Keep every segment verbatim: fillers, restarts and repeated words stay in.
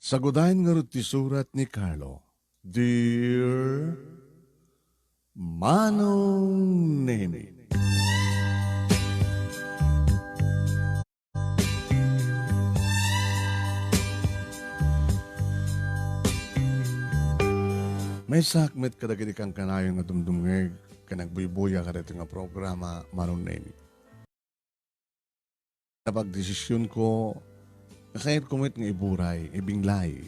Sagudayen ngarud ti surat ni Carlo. Dear Manong Nemi. Maysaak met kadagiti kankanayon nga dumdumngeg ken agbuybuya kadaytoy nga programa, Manong Nemi. Napagdesisionko nga kayatko met nga iburay, ibinglay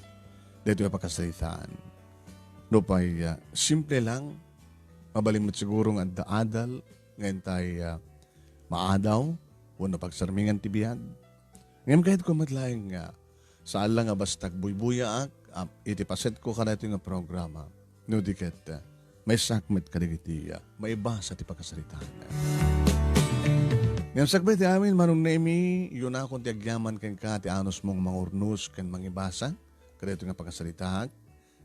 daytoy a pakasaritaan. Nupay, ah, simple lang, mabalin met siguro nga adda adal nga intay, ah, maadaw wenno pagsarmingan ti biag. Ngem kayatko met laeng nga saan la nga basta agbuybuyaak, ah, iti pasetko kadaytoy nga programa. No di ket, ah, maysaak met kadagiti, ah, maibasa ti pakasaritaan. Ngem sakbay ti amin, Manong Nemi, yunakon ti agyaman kenka ti anusmo nga mangurnos ken mangibasa kadaytoy nga pakasaritaak.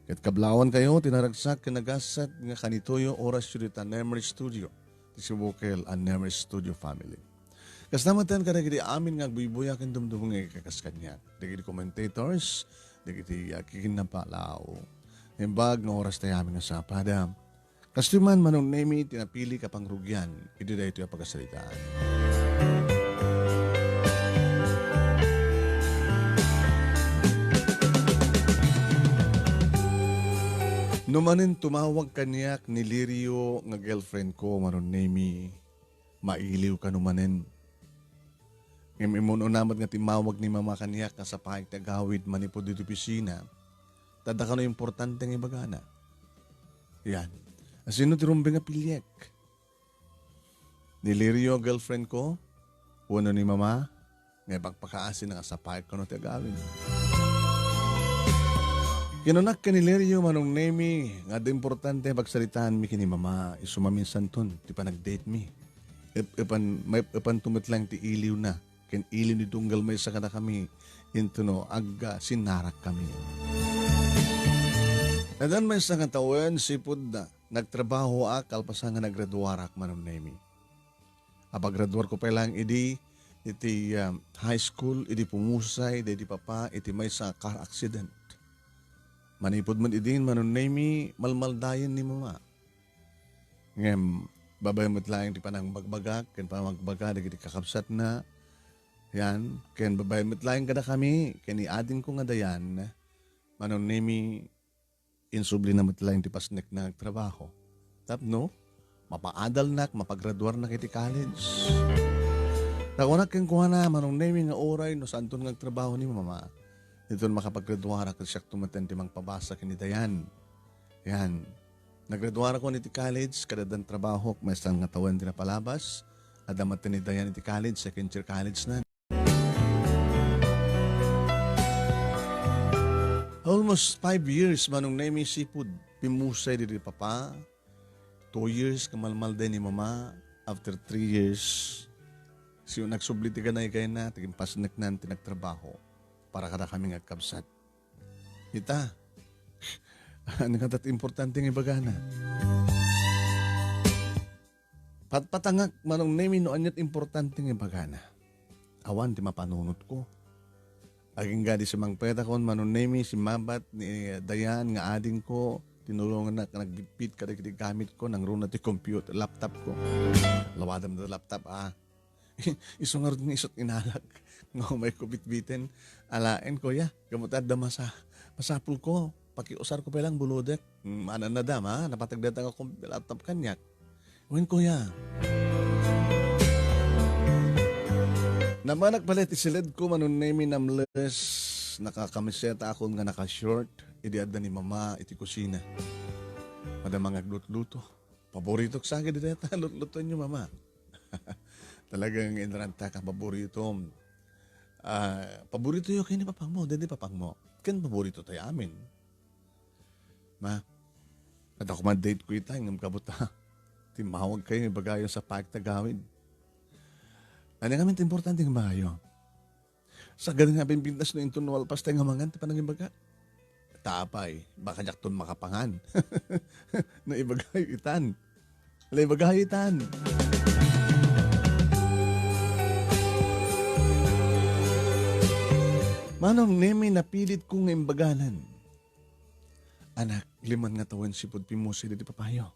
Ket kablawankayo ti naragsak ken nagasat nga kanitoyo orasyo dita Nemer Studio, ti sibukel a Nemer Studio family. Kasta met kadagiti amin nga agbuybuya ken dumdumngeg a kas kaniak, dagiti commentators, dagiti, ah, kikinnapalaw. Naimbag nga oras tayo amin nga sapada. Kastoy man, Manong Nemi, ti napili a pangrugian iti daytoy a pakasaritaan. No manen tumawag kaniak ni Lirio nga girlfriend ko, Manong Nemi, mailiw kano manen. Ngem immun-una met nga timmawag ni Mama kaniak nga sapaek ti agawid manipud ditoy opisina, ta adda kano importante nga ibagana. Yan. Asino ti rumbeng a piliek? Ni Lirio a girlfriend ko? Wenno ni Mama nga ipakpakaasina nga sapaek kano ti agawid? Kinunak ken ni Lirio, Manong Nemi, nga adda importante a pagsaritaanmi ken ni Mama isu maminsanton ti panagdatemi. Ep-, epan, maep-epanto met laeng ti iliwna ken iliw ni tunggal maysa kadakami intono agsinnarakkami. Nadan maysa nga tawen, sipud nagtrabahoak kalpasan nga naggraduarak, Manong Nemi. Apaggraduarko pay laeng idi iti, ah, high school, idi pumusay daydi papa iti maysa a car accident. Manipud met idin, Manong Nemi, malmaldayen ni Mama. Ngem, babaen met laeng ti panangbagbagak ken pamagbaga dagiti kakabsatna, yan, ken babaen met laeng kadakami ken ni adingko nga Dayan, Manong Nemi, insublina met laeng ti pasnekna nga agtrabaho. Tapno mapaadalnak, mapagraduarnak iti college. Ta kunak kenkuana, Manong Nemi, nga uray no saanton nga agtrabaho ni Mama, inton makapagraduarak ket siakto metten ti mangpabasa ken ni Dayan. Yan. Nagraduarakon iti college, kada addan trabahok, maysa nga tawen ti napalabas. Adda metten ni Dayan iti college, second year college na. Almost five years, Manong Nemi, sipud pimmusay daydi papa. Two years, kamalmalday ni Mama. After three years, siyo nagsubli ti ganaygayna, ti kinpasneknan ti nagtrabaho para kadakami nga agkabsat. Ita, ania ngata ti importante nga ibagana? Patpatangak, Manong Nemi, no aniat importante nga ibagana. Awan ti mapanunotko. Agingga di sumangpetakon, Manong Nemi, simmabat ni Dayan nga adingko, tinulongannak nga nagbitbit kadagiti gamitko, nangruna ti computer, laptopko. Lawadam da laptop, ah. Isu ngarud nga isut' inalak nga umayko bitbiten. Alaen, kuya, gapu ta adda masa-, masapulko. Pakiusarko pay laeng bulodek. Hmm, anan na dama, napateg dayta nga kom-, laptop kaniak. Wen, kuya. Namanak pala iti siledko, Manong Nemi, namles, nakakamiseta akon nga naka-short, idi adda ni Mama iti kusina. Madama nga aglutluto. Paboritok sa akin dayta lutlutoenyo, Mama. Talagang inranta ka, paboritom. Ah, paboritoyo ken ni papangmo, daydi papangmo. Ken paborito tayo amin. Ma, adda koma date ko ita, ngem kabuta. Timmawag kayo, ibagayo sa pagtagawid. Ano nga importante nga maayo? Sagad nga pimpintas no inton malpas tayo nga mangan ti panangibaga. Ta apay, baka diakton makapangan. Naibagayo itan. Naibagayo itan. Manong Nemi, napilitko nga imbaganan. Anak, liman nga tawen sipud pimmusay ditoy papayo.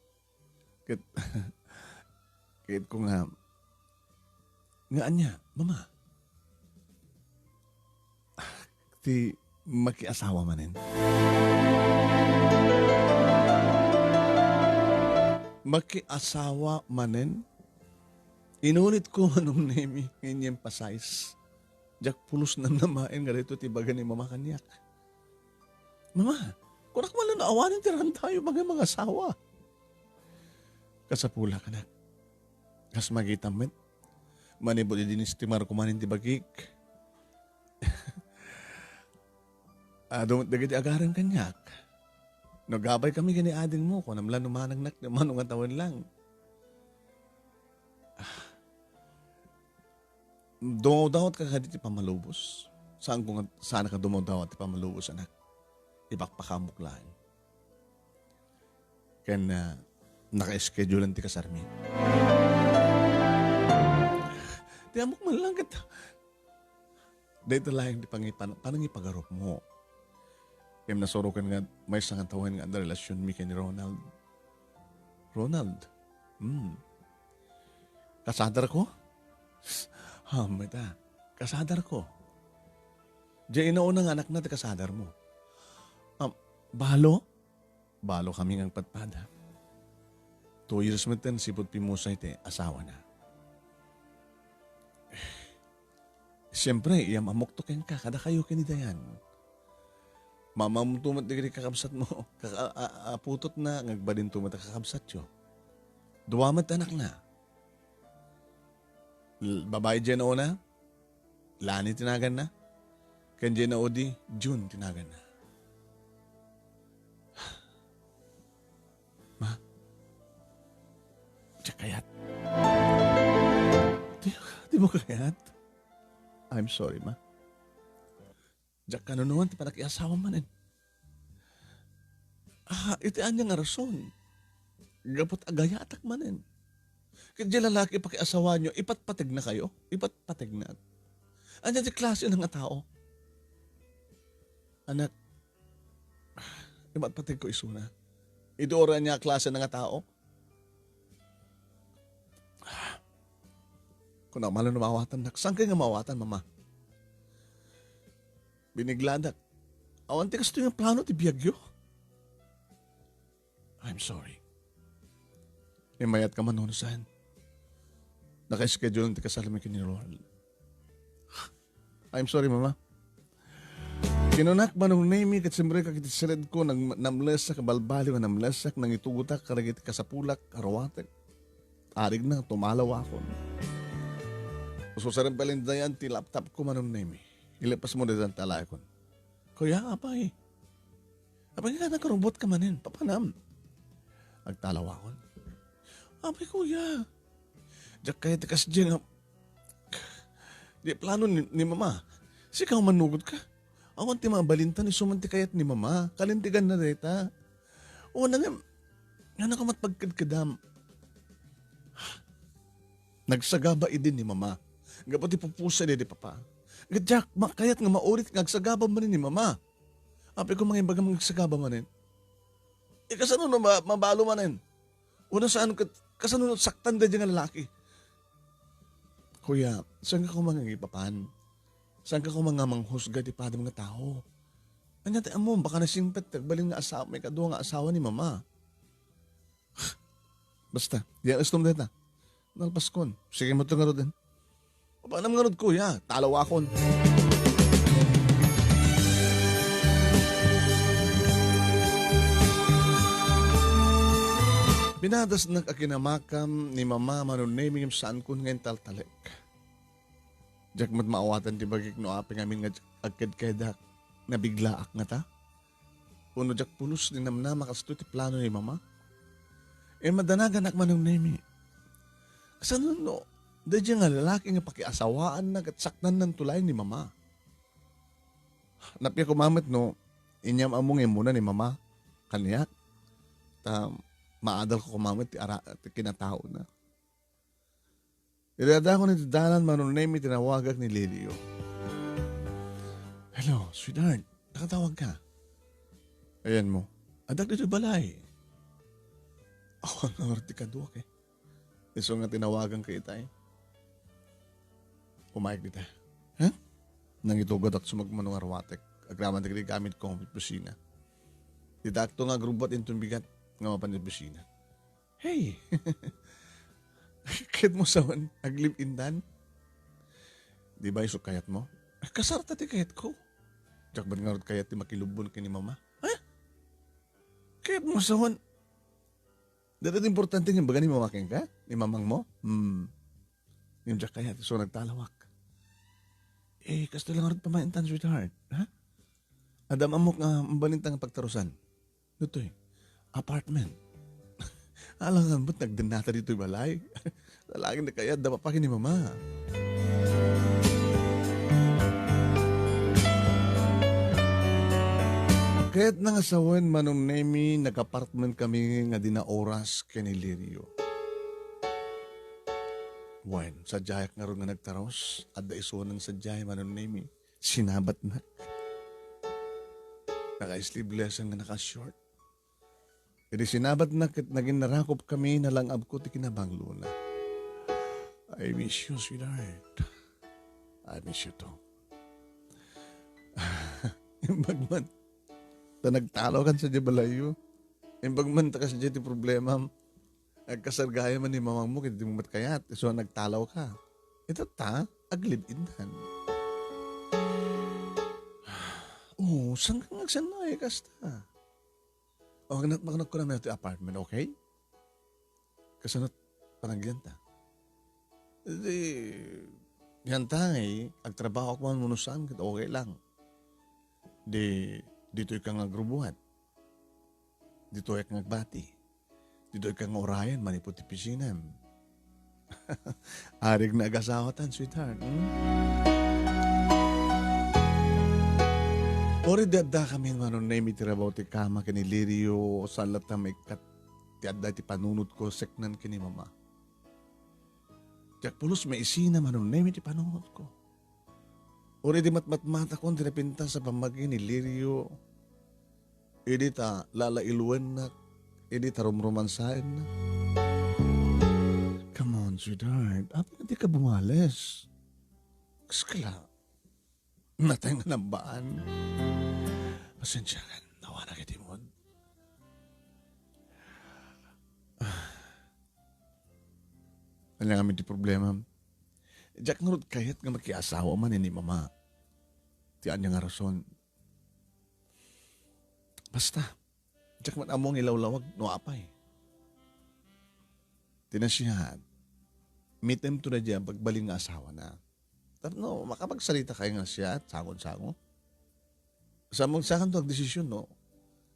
Ket, ket ko nga, nga ania, Mama? Ti makiasawa manen? Makiasawa manen? Inunitko, Manong Nemi, nga in-emphasize. Diak pulos namnamaen nga daytoy ti ibaga ni Mama kaniak. Mama, kunak man lang no awanen ti rantayo nga mangasawa. Kasapulak, anak. Kas magitam met, manipud idi inestimar ko manen ti bagik. Adu met dagiti agarem kaniak. No agabbaykami ken ni adingmo, kunam la no manangnak, no mano nga tawen lang. Dumawdawatka kadi ti pammalubos? Saanko nga, saanka dumawdawat ti pammalubos, anak. Ipakpakamok laeng. Ken, ah, naka-schedulean ti kasarmi. Ti ammok man lang ket, dayta laeng ti pangipan-, panangipagarupmo. Ngem nasuroken nga maysa nga tawen nga adda relasionmi ken ni Ronald. Ronald? Hmm. Kasadarko? Ha, mayta. Kasadarko. Diay inauna nga anakna ti kasadarmo. Ah, balo? Balo kami nga agpadpada. Two years metten sipud pimmusay ti asawana. Siempre, iyam-ammokto kenka, kadakayo ken ni Dayan. Mamamto met dagiti kakabsatmo, kaka-, a-, a-, aputotna, nga agbalinto met a kakabsatyo. Dua met anakna. L-, babai diay nauna, Lani ti naganna, ken diay naudi, June ti naganna. Ma, diak kayat. Di, dimo kayat? I'm sorry, ma. Diak kanunuan ti panakiasawa manen. Ah, iti ania nga rason? Gapu ta agayatak manen. Ket diay lalaki pakiasawaanyo, ipatpategnakayo, ipatpategnak. Ania ti klase na nga tao? Anak, ipatpategko isuna. Iti uray ania a klase na nga tao? Kunak man lang no maawatannak. Saan kay nga maawatan, Mama? Binigladak. Awan ti kastoy nga plano ti biagyo. I'm sorry. Immayatka man, no saan. Naka-schedule ti kasalmi ken ni Ronald. I'm sorry, Mama. Kinunak, Manong Nemi, ket simrekak iti siledko, nag-, namlesak, balbaliw a namlesak, nangitugotak kadagiti kasapulak, aruatek. Arigna, tumalawakon. Ususaren pay laeng ti laptopko, Manong Nemi. Ilepasmo dayta ti alaekon. Kuya, apay. Apay nga nakarubotka manen, papanam. Agtalawakon. Apay, kuya. Diak kayat ti kasdiay nga, di plano ni, ni Mama. Sika nga manugot ka. Awan ti mabalinta no isu man ti kayat ni Mama. Kalinteganna dayta. O, nangem, nga nakamat pagkedkedam. Nagsagaba idi ni Mama. Gapu ti pupusa idi Papa. Nga diak, ma-, kayat nga maulit nga agsagaba manen ni Mama. Apay ko mangibaga nga agsagaba manen. Eh, kasano no ma-, mabalo manen? Una saan ket, kasano no saktan daydi nga lalaki? Kuya, saan ka koma nga ipapan? Saan ka koma nga manghusga ti padam nga tao? Ania ti ammom, baka nasingpet ti agbalin nga asawa, maikadua nga asawa ni Mama. Basta, diay istom dayta. Nalpaskon. Sige, mato ngaruden. Papanam ngarud, kuya. Talawakon. Pinadasnak a kinamakam ni Mama, Manong Nemi, ngem saankon nga intaltalek. Diak met maawatan ti bagik no apay ngamin nga agkedkedak. Nabiglaak ngata? Wenno diak pulos ni namnama kastoy ti plano ni Mama? Eh, madanaganak, Manong Nemi. Kasano no, daydi nga lalaki nga pakiasawaanna ket saknannanto laeng ni Mama? Nappiak koma met no, inyam-ammo nga immuna ni Mama kaniak, ta maadalko koma met ti ara-, ti kinataona. Idi addakon iti dalan, Manong Nemi, tinawagak ni Lelio. "Hello, sweetheart. Nakatawag ka?" "Ayanmo?" "Addak ditoy balay." Awan nga ngarud ti kaduak, eh. Isu nga tinawaganka itay. Umayek dita. Ha? Nangitugadak sumagmamano nga ruatek. Agraman dagiti gamitko nga opisina. Ditakto nga agrubbuat inton bigat nga mapan opisina. Hey! Kayatmo sawen ag-live-intan? Di ba isu kayatmo? Ay, kasarta ti kayatko. Diak met ngarud kayat ti makilubbon ken ni mama. Ha? Kayatmo sawen? Dayta ti importante nga imbaga ni mama kenka? Ni mamangmo? Hmm. Ngem diak kayat, isu nagtalawak. Eh, kasta lang ngarud pamaintan, sweetheart. Ha? Adda ammok nga mabalinta nga pagtarusan. Ditoy apartment. Alangan met nagdennata ditoy balay. Nalagin na kayat, adda pa ni mama. Kayatna nga sawen, Manong Nemi, nag-apartment kami nga di naoras ken ni Lirio. Wen, sadiayak ngarud nga nagtaros. Adda isunan sadiay, Manong Nemi. Sinabatnak. Naka-sleeveless nga naka-short. Idi sinabatnak ket nagin narakop kami, nalang-abko ti kinabanglona. "I miss you, sweetheart. I miss you too." Imbag man ta nagtalaw kan sadiay balayyo. Imbag man ta kasdiay ti problemam. Agkasargayam man ni mamangmo ket dimo met kayat. Isu a nagtalaw ka. Ita ta, ag-live-intan. Oo, saan ka nga agsanna, eh, kasta? O, agnak-, makanagkunam ti apartment, okay? Kasano panagyan ta? Di, yan ta, eh, agtrabaho ak man wenno saan, ket okay lang. Di, ditoy ka nga agrubuat. Ditoy ka nga agbati. Ditoy ka nga urayan manipud ti pisinam. Arik na agasawatan, sweetheart, hmm? Uray di adda kami, Manong Nemi, ti rabaw ti kama ken ni Lirio, saan latta maikkat ti adda ti panunotko, seknan ken ni mama. Diak pulos maisina, Manong Nemi, ti panunotko. Uray di matmatmatakon ti napintas a pammagi ni Lirio. Idi ta lalailuennak, idi ta rumromansaennak. Come on, sweetheart. Apay nga di ka bumales? Kaskala. Natay nga nambaan. Pasensiakan. Nawanak iti mood. Ah. Ania ngamin ti problema? Diak ngarud kayat nga makiasawa man ni mama. Ti ania nga rason? Basta, diak man ammo nga ilawlawag no apay. Ti nasiat, mitem to na diay pagbalin nga asawana. Tapno makapagsalita kayo nga siya, sangon-sango. Sa magsakan to agdesisyon, no?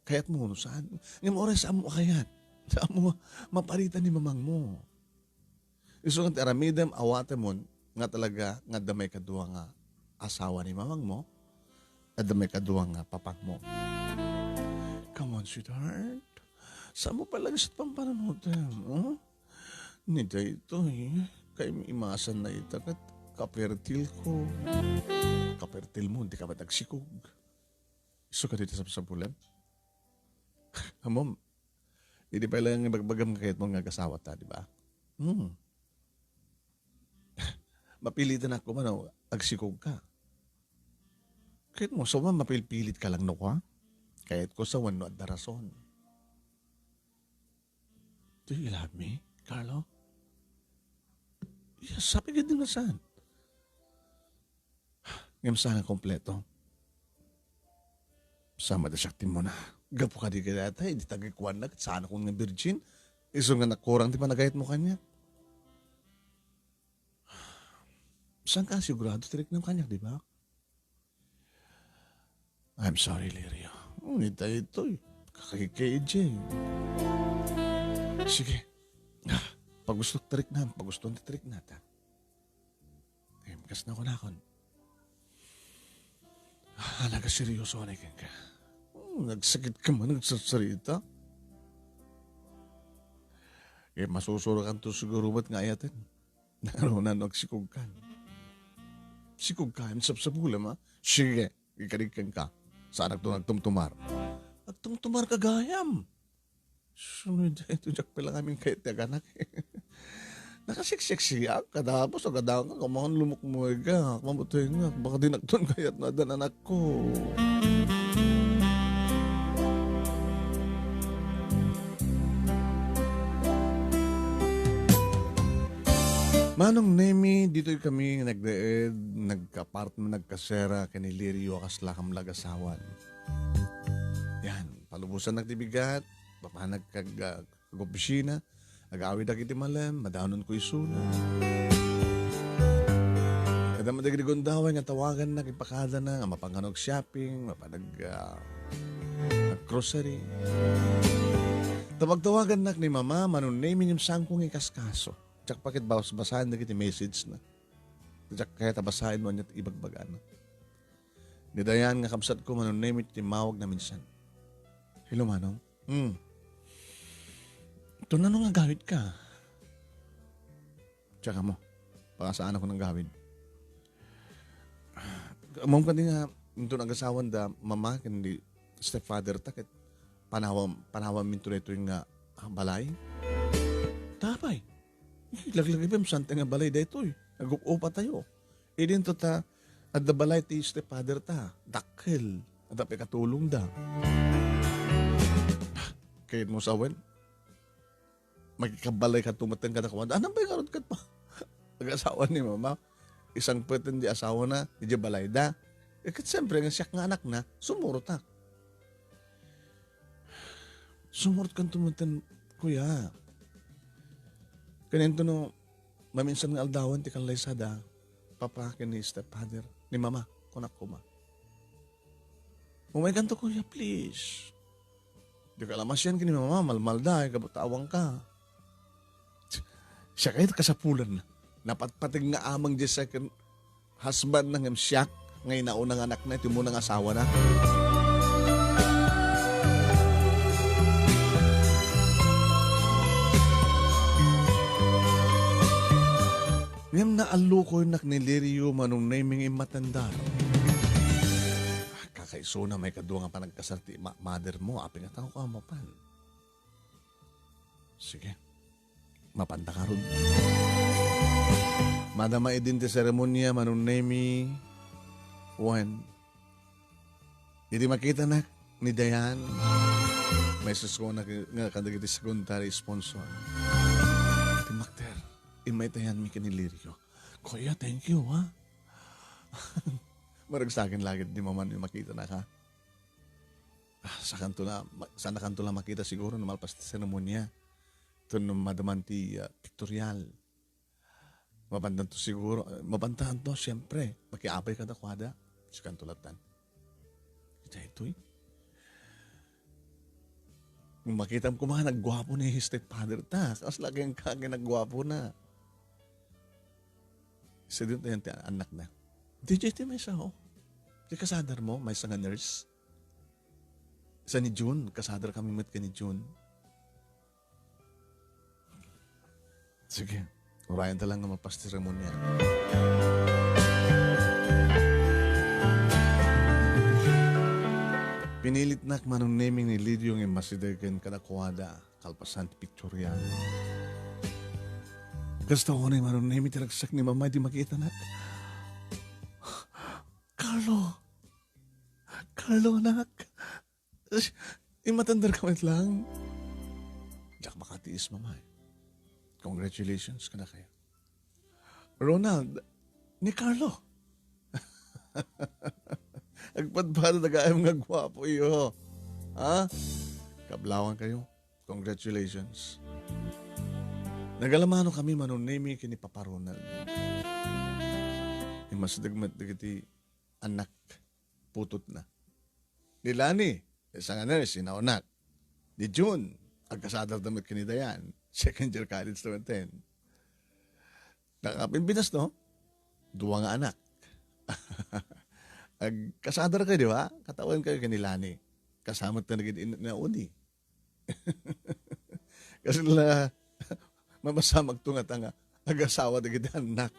Kayat mo, no? Saan? Ngem oras, saan mo kayat? Saan mo maparitan ni mamang mo? Isu nga ti aramidem, awatemon, nga talaga, nga adda maikadua nga asawa ni mamang mo, adda maikadua nga papang mo. Come on, sweetheart. Saan mo palagasat pampanunutem, oh? Ni daytoy, kay imasan na ita ket kapertil ko. Kapertil mo, di ka ba nagsikog? Isu ka dita sa sabsabulan? Amom, idi pa lang ibagbagam nga kayat mo nga agasawa ta, di ba? Hmm. Mapilitan ako man, oh, agsikog ka. Kayat mo, so man, mapilpilit ka lang, no, kwa? Kayat ko sa wano adda rason. Do you love me, Carlo? Yes, sabi ka din na saan? Ngem saan nga kompleto? Sama da siya timmuna. Gapu ka di ka data, hindi tagikuan na, saan akong nga virgin? Isu nga nakurang ti panagayat mo kanya. Saan ka sigurado, tirik ng kanya, di ba? I'm sorry, Lirio. Ngunit tayo ito eh. Kakay-K J. Sige. Ah, pagustok tarik na, pagustok ti tarik na ta. Eh, kas na kunakon. Ah, naga seryoso na ikan ka. Hmm, nagsakit ka man, nagsarsarita. Eh, masusuro kan to siguro ba't nga ayaten? Narunan no agsikog kan. Sikog kan, sapsapulem, ha? Sige. Ikadig kenka. Saanakto nga agtumtumar. Agtumtumar ka gayam. Sunod daytoy, diak pay la ngamin kayat ti aganak. Nakasiksiksiak, kadapos agadakan ka, man lumukmoy ka, mabuting nga, baka dinakton kayat na adan anakko. Manong Nemi, ditoy kami nagdaed, nagka-apartment, nagkasera, ken ni Lirio, kas lakam la agasawan. Yan, palubosannak ti bigat, mapanak kag, ah, kag opisina, agawid dagiti malem, madanon ko isuna. Kada madagdi gundaway nga tawagannak, ipakadana nga mapan kano ag-shopping, mapan ag, ah, ag-grocery. Tawag-tawagannak ni Mama, Manong Nemi, ngem saanko nga ikaskaso. Diak pa ket basbasaen dagiti message na. Diak kayat a basaen no ania ti ibagbagana. Ni Dayan nga kabsatko, Manong Nemi, ti timmawag na minsan. "Hello, Manong." "Hmm. Ito na no nga agawid ka?" "Tsaka mo. Pakasaanakon nga agawid." Ammom kadi nga, inton agasawan da, mama, ken di stepfather ta, ket panawam, panawam minto daytoy nga, ah, balay. Tapay. Laglagipem, saan ti nga balay daytoy? Nag-up-upa tayo. Idinto ta, adda balay ti stepfather ta. Dakkel. Adda pay katulong da. Kayat mo sawen? Makikabalay ka tumateng kadakuada. Anam pay ngarud ket pa? Agasawa ni mama. Isangpeten di asawana, di balay da. Eh, ket siyempre, nga siak nga anak na, sumurot ak. Sumurot kanto metten, kuya. Kanento no, maminsan nga aldawan ti kallaysada, papa ken ni stepfather, ni mama, kunak koma. Umay kanto, kuya, please. Di ka la masian ken ni mama, malmalda, ay, kabutawang ka. Siak ay kasapulan na. Napatpateg nga amang di second husband na ngem siak nga inauna nga anak na, iti umuna nga asawa na. Ngem naallukoynak ni Lirio, Manong Nemi, nga immatandar. Ah, kakaisuna may kadua nga panagkasar ti ma-, mother mo, apay nga tao ka mapan. Sige. Mapanda karud. Madama idin ti seremonia, Manong Nemi. Wen, idi makitanak ni Dayan, maisusuanak nga kadagiti secondary sponsor. Ti makter, immay Dayan mi ken ni Lirio. Kuya, thank you, ha? Maragsaken lagit di maman mi makitanak, ha? Ah, sakanto la, ma-, saannakanto la makita siguro no malpas ti seremonia. Ito no madaman ti, ah, pictorial. Mapantanto siguro, ah, mapantanto, siyempre, makiabay kadakuada. Sakanto latan. Ita itoy. Kung makitam kuma, nagguapo ni stepfather ta. Kas lagi ang kagi nagguapo na. Isa din tayo ti anak na. Di jay ti may sao. Di kasadar mo, may nga nurse. Sa ni June, kasadar kami met ka ni June. Sige, urayan ta lang nga mapas ti seremonia. Pinilitnak Manong Nemi ni Lidio nga immasidegen kadakuada, kalpasan ti pictorial. Kasta unay Manong Nemi ti ragsak ni Mama di makitanak. Carlo! Carlo, anak! Immatandar ka met lang. Diak makatiis, Mama, eh. Congratulations kadakayo. Ronald, ni Carlo. Agpadpada gayam nga guapo, iyo. Ha? Kablawan kayo. Congratulations. Nagalamano kami Manong Nemi ken ni Papa Ronald. Immasideg met dagiti anak putotna. Ni Lani, isa nga nurse, inaunak. Ni June, agkasadar da met ken ni Dayan, second year college da met ten. Nakapimpinas, no? Dua nga anak. Agkasadar kayo, di ba? Katawen kayo ken ni Lani. Kasamat na nagid in-, nauni. Kasi la, mapasamak to nga tanga, agasawa dagiti anak.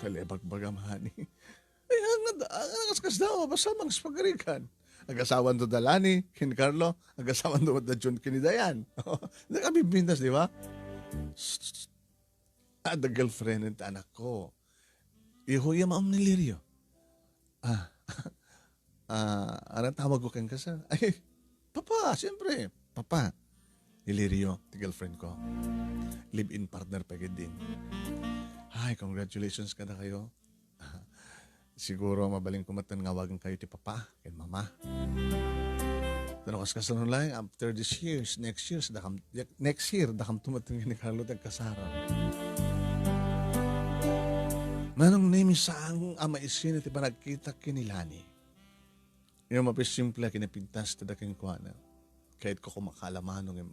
Kalebagbagam, honey. Ay, nga Ang kaskasdaaw, basta mangspagarikan. Agasawanto da Lani ken Carlo, agasawanto da John ken ni Dayan. Nakabibintas, di ba? Adda girlfriend ti anakko. Iho iya maam ni Lirio. Ah, ah, aran tawag ko kenka, sir? Ay, papa, siyempre. Papa. Ni Lirio, ti girlfriend ko. Live-in partner pa gid din. Ay, congratulations kadakayo. Siguro, mabalin ko met nga awagen kayo ti papa ken mama. Tano kas kasano lang, after this years, next years, dakam, next year, dakam tumaten ni Carlo ti agkasar. Manong Nemi, saan a maisin ti panagkitak ken ni Lani. Ngem mapisimple a kinapintas ti da kenkuana. Kayatko koma kalamano ngem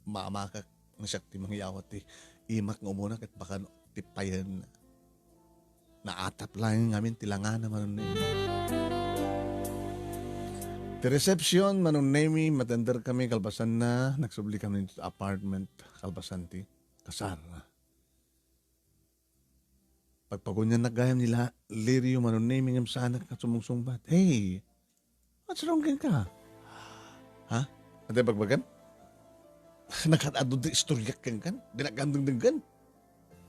maamakak nga siak ti mangyawat ti imak nga umuna ket baka ti payen. Naatap laeng ngamin ti langana, Manong Nemi. Ti reception, Manong Nemi, matender kami kalpasanna, nagsubli kami iti apartment kalpasan ti kasar. Pagpagunyan na gayam ni La-, Lirio, Manong Nemi, ngem saanak nga sumungsungbat. Hey, what's wrong kenka? Ha? Ante bagbagam? Nagkatado ti istoryak kenkan? Di nagkandengdenggan?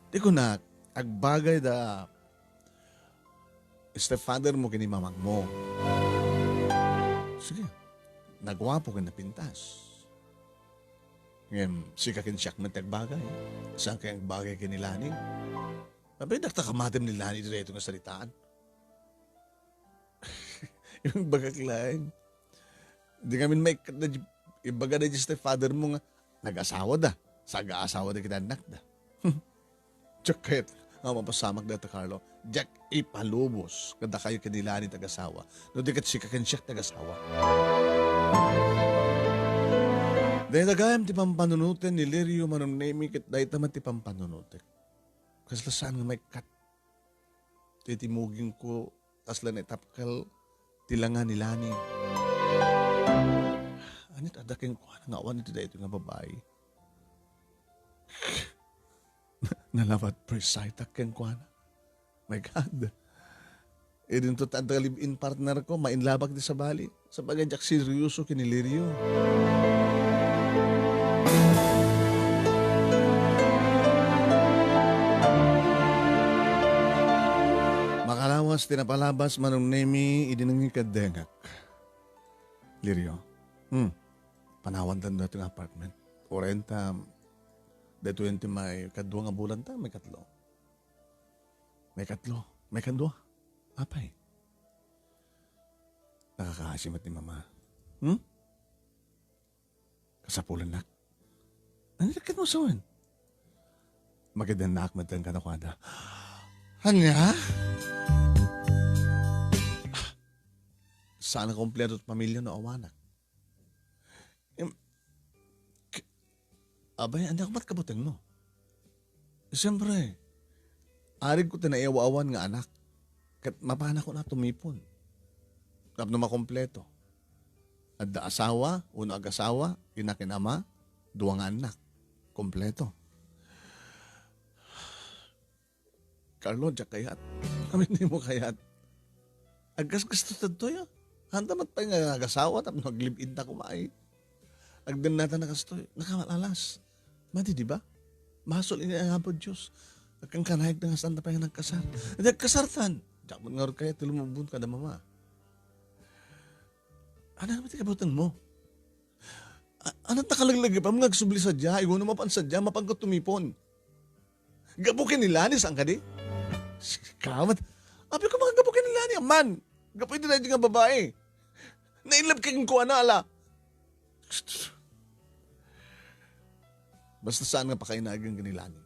Di ko na, agbagay da stepfather mo ken ni mamang mo. Sige, naguapo ken napintas. Ngem, sika ken siak met ti agbagay. Saan kay agbagay ken ni Lani? Apay, dakta kamatem ni Lani daytoy nga saritaan. Imbagak laeng. Di ngamin maikkat da di, ibaga da di stepfather mo nga nag-asawa da. Sa aga-asawa da ket annak da. Diak kayat nga mapasamak dayta, Carlo. Diak ipalubos kadakayo ken ni Lani ti agasawa. No di ket sika ken siak ti agasawa. Dayta gayam ti pampanunoten ni Lirio, Manong Nemi, ket dayta met ti pampanunotek. Kasla saan nga maikkat ti timugingko, kasla naitapkel ti langa ni Lani. Anit adda kenkuana nga awan iti daytoy nga babai? Nalabat preside-ak kenkuana. My God. Idinto ta adda live-in partner ko, mainlabak di sabali. Sabagay, diak seryoso ken ni Lirio. Makalawas ti napalabas, Manong Nemi, idi nangikaddengak. Lirio. Hmm. Panawan ta daytoy nga apartment. Orenta, daytoy ti maikadua nga bulan ta, maikatlo. Maikatlo. Maikadua. Apay. Nakakaasi met ni Mama. Hmm? Kasapulannak. Ania ket mo sawen? Makidannaak met kadakuada. Ania? Saan a kompleto ti pamilya no awanak. Em, k-, abay, ania met kabutengmo? Siyempre, arigko ti naiaw-awan nga anak. Ket mapanakon a tumipon tapno makompleto. Adda asawa, uno agasawa, ina ken ama, dua nga annak. Kompleto. Carlo, diak kayat. Amin nimo kayat. Aggasgasto tadtoy, ah. Handa met pay nga agasawa tapno aglive-in ta koma, ay. Agdennata na kastoy, nakalalas. Madi, di ba? Masol iti Apo Dios. Agkankanayegta nga saan ta pay nga nagkasar. Iti agkasartan. Diak met ngarud kayat ti lumubon kada mama. Ania met ti kabutengmo? A-, ania ta kalaglagipaem nga agsubli sadiay, wenno mapan sadiay, mapanka tumipon? Gapu ken ni Lani, saan kadi? Kamat. Apay ko, mga gapu ken ni Lani, man. Gapu iti daydi nga babai. Nailab ka kenkuana, ala. Basta saan nga pakainagen ken ni Lani.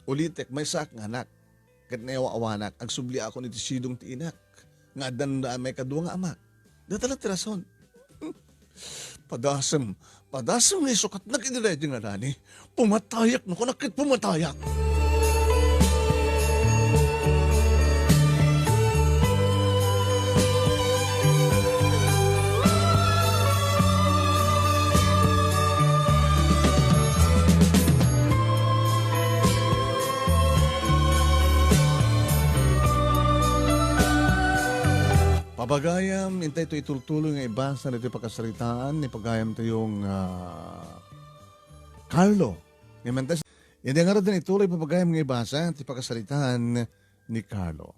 Ulitek, maysaak nga anak. Ket naiaw-awanak, agsubliakon iti sidong ti inak. Nga addan da maikadua nga ama. Dayta la ti rason. Padasem, padasem nga isukatnak iti daydi nga Lani. Pumatayak, no, kunak ket pumatayak. Pagayam, intay to itultuloy nga ibasa ditoy pakasaritaan ni pagayam tayong, ah, Carlo. Ngem inta, iti ngarud ituloy pagayam nga ibasa ti pakasaritaan ni Carlo.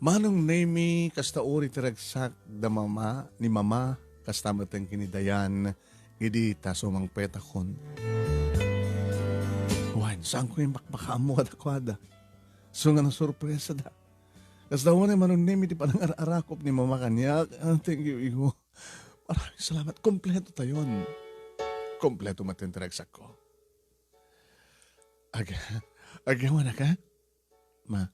Manong Nemi, kasta uri ti ragsak da mama, ni mama, kasta met ken ni Dayan, idi ta sumangpetakon. Wen, saanko nga imbakbaka ammo kadakuada. So nga nasurpresada. Kasta unay Manong Nemi ti panangar-arakop ni mama kaniak. Ah, thank you, iho. Maraming salamat. Kompleto tayon. Kompleto met ti ragsakko. Ag-, agyaman ka? Ma,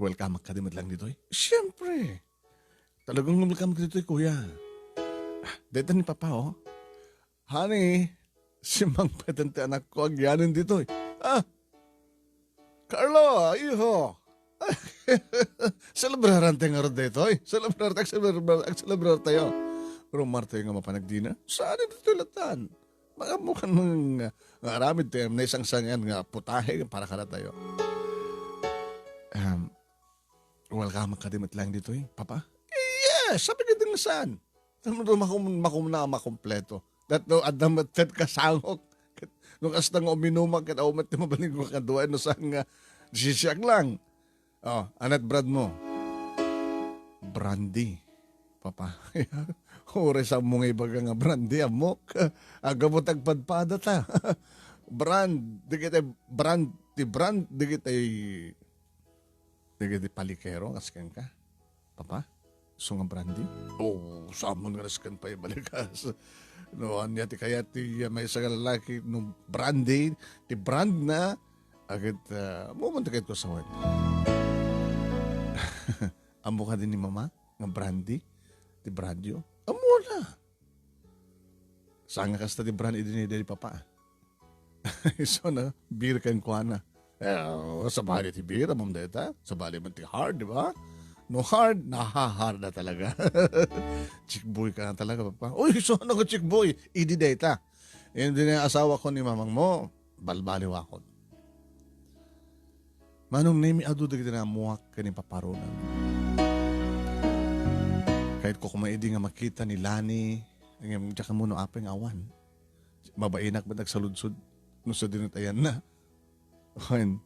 welcome ka di met lang ditoy? Siyempre. Talagang welcome ka ditoy, kuya. Ah, deta ni Papa, oh. Honey, simmangpet ti anakko agyanen ditoy. Ah, Carlo, iho. Selebraran ti ngarud daytoy. Selebrar, agselebrar, agselebrar tayo. Rumar tayo nga mapan agdinner. Saan ditoy latan? Mga bukan nga, nga aramid tayo, naisangsangan nga putahe para kadatayo. Um, welcome ka di met lang ditoy, Papa? Yes, sabi ka din saan? Tama do makum-, makum-, na makumpleto. Dat no, adda met ket kasangok. Ket no kasta nga uminuma, ket awan met ti mabalin ko kadua, no saan nga, sisiak lang. Oh, anat brand mo? Brandy. Papa. Uray sa mo nga ibaga nga brandy, amok. Agabot agpadpada ta. Brand, di kita brand, ti brand, di kita, di kita palikero, kas ken ka. Papa, isu nga brandy? Oh, samon nga nasken pay balikas. No, ania ti kayat ti, uh, maysa nga lalaki, no brandy, ti brand na, agit, uh, mo man ti kayat ko sawen. Ammo ka din ni mama, nga brandy, ti brandyo? Ammo na. Saan nga kasta ti brand idi ni, ni papa? Isu na, beer kenkuana. Eh, sabali ti beer, amom deta. Sabali man ti hard, di ba? No hard, naha-hard na talaga. Chick boy ka na talaga, papa. Uy, isu na nga chick boy. Idi deta. Hindi na asawa ko ni mamang mo, balbaliwakon. Manong Nemi, adu dagiti naammoak ken ni Papa Ronald. Kayatko koma idi nga makita ni Lani, ngem diak ammo no apay nga awan. Mabainak met agsaludsod no sadino ti ayanna. Wen,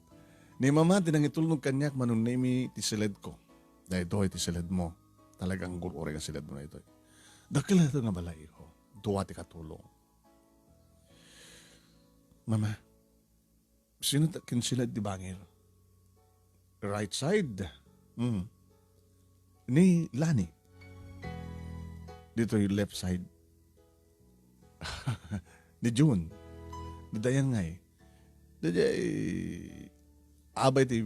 ni Mama ti nangitulnog kaniak, Manong Nemi, ti siledko. Daytoy ti siledmo. Talagang gur-uray nga siledmo daytoy. Dakkel daytoy nga balay, iho. Dua ti katulong. Mama, sino ta-, kinsiled ti bangir? Right side. Mm. Ni Lani. Ditoy left side. Ni June. Ni Dayan ngay. Daydiay abay ti,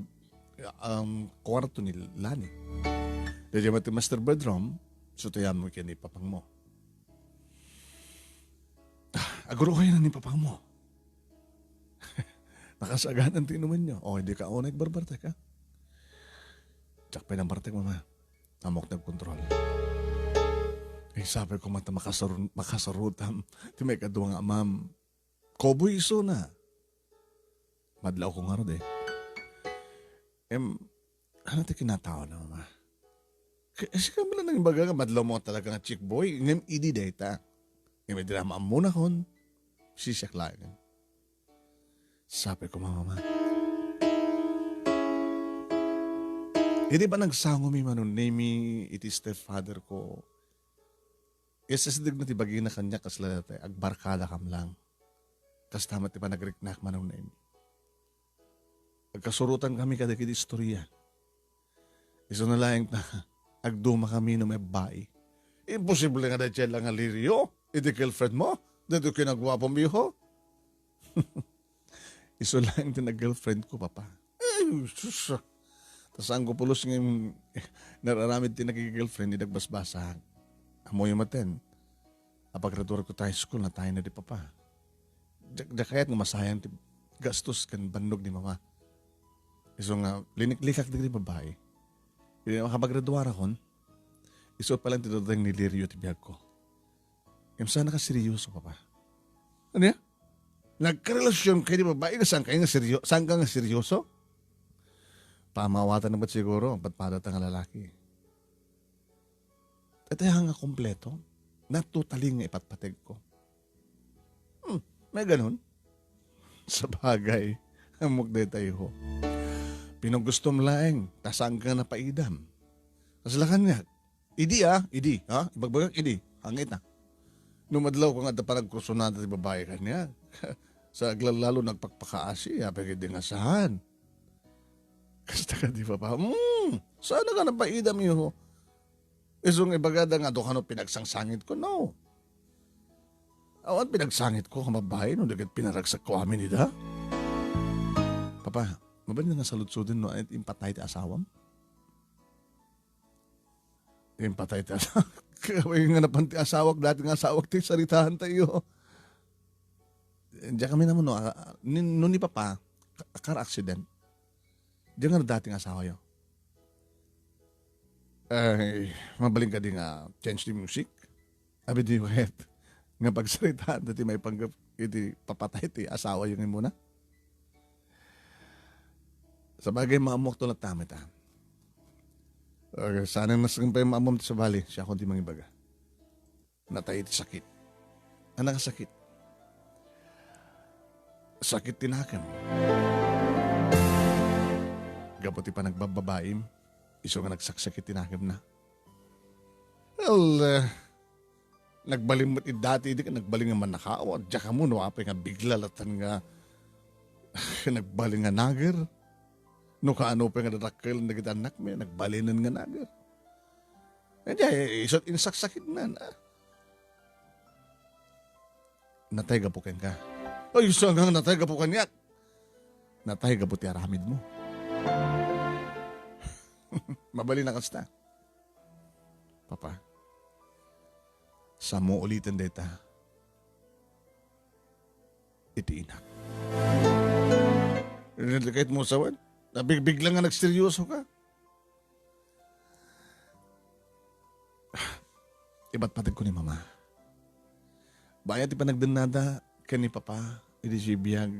um, kwarto ni Lani. Daydiay met ti master bedroom, so tayan mo ken ni papang mo. Ah, aguruoyan ni papang mo. Nakasaganan ti inumenyo. O, hindi ka unay barbartek, ha? Diak pay nagbartek, mama. Ammok nagkontrol. Ay, sapay ko met ta makasaru-, makasarutam. Ti maikadua nga amam. Koboy isuna. Madlawko ngarud, eh. Em, ano ti kinatao na, mama? K-, sika man lang nang ibaga nga madlaw mo talaga nga chick boy, ngem idi dayta. Ngem idi na maammunakon, sisiak laeng. Sapay ko, mama. Idi panagsangomi, Manong Nemi, iti stepfather ko, isasdegna ti bagina kaniak kasla dayta, agbarkadakam lang. Kasta met ti panagriknak, Manong Nemi. Agkasurotankami kadagiti istoria. Isuna laeng ta agdumakami no mabbai. Imposible nga daydiay la nga Lirio iti girlfriend mo? Daytoy kinaguapom, iho? Isu laeng ti nag-girlfriend ko, Papa. Ay, sus! Ta saan ko pulos nga im-, nararamid ti nagigirlfriend idi agbasbasaak. Ammoyo maten, apagraduar ko ti high school, natayna di Papa. Diak, diak kayat nga masayang ti gastos ken bannog ni Mama. Isu nga, liniklikak dagiti babbai. Idi makapagraduarakon, isu pay laeng ti dadael ni Lirio ti biagko. Ngem saan a kaseryoso, Papa. Ania? Nagkarelasyon kayo ni babae nga saan kayo nga seryo-, saan ka nga seryoso? Pamawatan na ba't siguro ang padpadata nga lalaki? Iti nga kompleto, na totally nga ipatpateg ko. Hmm, may ganun. Sabagay, ammok dayta, iho. Pinagustom laeng, ta saan ka napaidam. Kasla kaniak, idi, ah, idi, ha? Ibagbagak, idi, hangit na. No madlaw ko nga adda panagkursunada ti babae kaniak. Sa aglalalo nagpakpakaasi, apay ket di nga saan. Kasta ka, di ba, pa? Hmm, saan ka napaidam, iho? Isu nga ibagada nga adu kano pinagsangsangit ko, no. Awan pinagsangit ko nga babae no di ket pinaragsak ko amin ida. Papa, mabalin nga saludsuden no ania't impatay ti asawam? Impatay ti asawak. Kaway nga napan ti asawak, dati nga asawak ti saritahan tayo. Diyan kami naman, no, ah, ni, no ni Papa, ka-, car accident. Diyan nga dati nga asawa yo. Ay, mabalin kadi nga change the music? Abi di ket nga pagsaritaan dati maipanggep iti papatay ti asawa yo nga muna. Sabagay, maammok to latta met, ah. Okay, saan ang nasang pay maammom ti sabali? Siya akong di mangibaga. Natay iti sakit. Anak a sakit. Sakit ti nakem. Gapu ti panagbabbabaim, isu nga nagsaksakit ti nakemna. Well, eh, nagbalin met iti dati, di ka nagbalin nga mannakaw. Diak ammo no apay nga bigla latan nga nagbalin nga nager. No kaano pay nga dadakkel dagiti annakmi, nagbalinen nga nager. Anya, eh, isu ti insaksakitnan, ah. Natay gapu kenka. Ay, saan nga natay gapu kaniak? Natay gapu ti aramidmo. Mabalin a kasta. Papa, saanmo uliten dayta iti inak. Naglikaytmo sawen? Nabigbigla nga nagseryoso ka? Ibatpateg ko ni Mama. Bayat ti panagdennada ken ni Papa idi sibiag,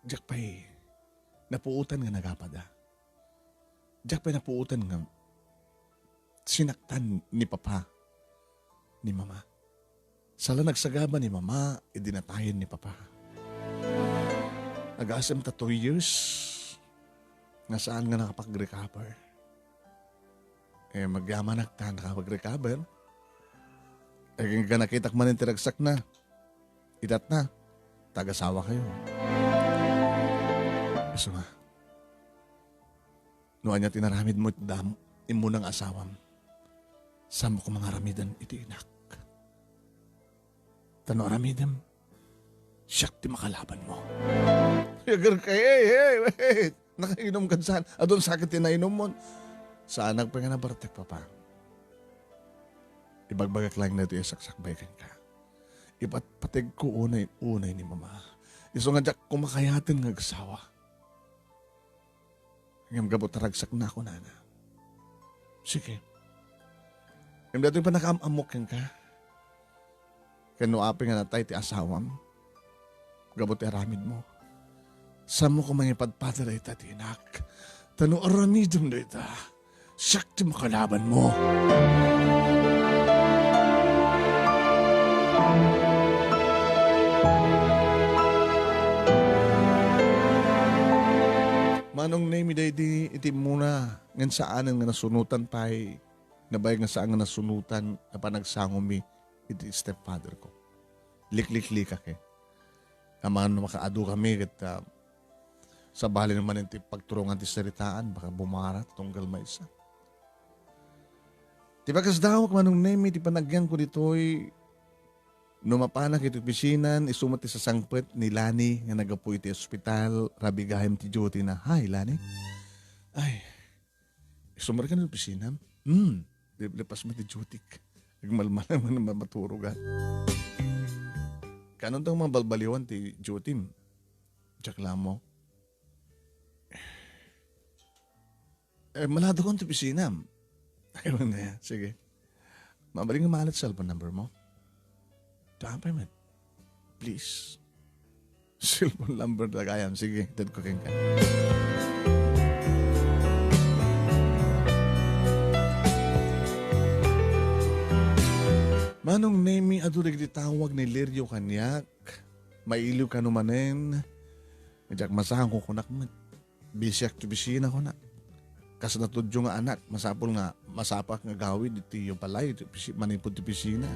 diak pay napuotan nga nagapada. Diak pay napuotan nga sinaktan ni Papa ni Mama. Sala nagsagaba ni Mama idi natayen ni Papa. Agasem ta two years nga saan nga nakapag-recover. Eh, magyamanak ta nakapag-recover. Eh, ken nakitak manen ti ragsakna. Idatna, tagasawa kayo. Isu nga, no ania ti inaramidmo iti dam-, immuna nga asawam, saanmo koma nga aramiden iti inak. Ta no aramidem, siak ti makalabanmo. Yager ka, hey, hey, wait! Nakainom ka saan? Adun sakit ti nainom mon. Saanak pay nga nabartek, Papa. Ibagbagak laeng daytoy a saksakbay kenka. Ipatpateg ko unay-unay ni Mama. Isu nga diak koma kayaten nga agsawa. Ngem gapu ta ragsakna, kunana. Sige. Ngem daytoy pannakaam-ammok kenka. Ken no apay nga natay ti asawam, gapu ti aramidmo, saanmo koma nga ipadpada dayta ti inak. Ta no aramidem dayta, siak ti makalabanmo. Manong Nemi daydi iti immuna, ngem saanen nga nasunotan pay, nabayag nga saan nga nasunotan a panagsangomi iti stepfather ko. Likliklikak, eh. Amangan no makaadu kami ket, ah, sabali manen ti pagturongan ti saritaan, baka bumara tunggal maysa. Ti pakasdawak, Manong Nemi, ti panagyanko ditoy, no mapanak iti opisina, isu met ti sasangpet ni Lani nga naggapu iti ospital, rabigayam ti duty na. Hi, Lani. Ay, isu met kano iti opisina? Hmm, di, lepas met ti duty. Nagmalmala man maturog, ah. Kanon tang mabalbaliwan ti duty? Diak la ammo. Eh, malado kon ti opisina. Aywan na yan. Sige. Mabalin nga maalat cellphone number mo. Tapay met. Please. Cellphone number ta gayam. Sige, itedko kenka. Manong Nemi, adu dagiti tawag ni Lirio kaniak. Mailiw kano manen. Diak masango kunak met. Bisiak ti opisina, kuna. Kas natudyo nga anak, masapul nga masapak nga agawid iti balay, iti opisi-, manipud ti opisina.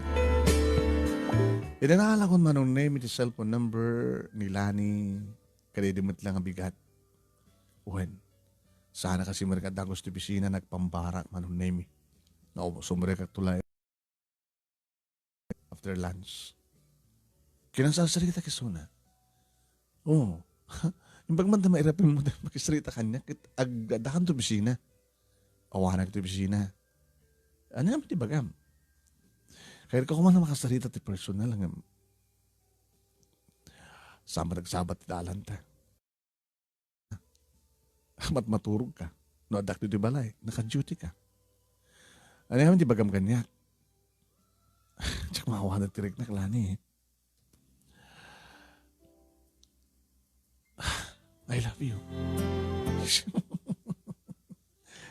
Idanalakon Manong Nemi ti cellphone number ni Lani, kadaydi met la nga bigat. Wen, sana kasi merka dagus ti opisina, nagpambara Manong Nemi. Nga, sumrekak tulay. After lunch. Kinasarsarita kisuna. Oo. Imbag man ta mairapin mo, makisarita kaniak, ket agdadakan to opisina. Awanak to opisina. Ania man ti bagam? Kayatko koma nga makasarita ti personal, ngem saan met agsabat ti dalanta. Matmaturog ka. No addak ditoy balay, naka-duty ka. Ania man ti bagam kaniak? Diak maawanan ti riknak, Lani. I love you.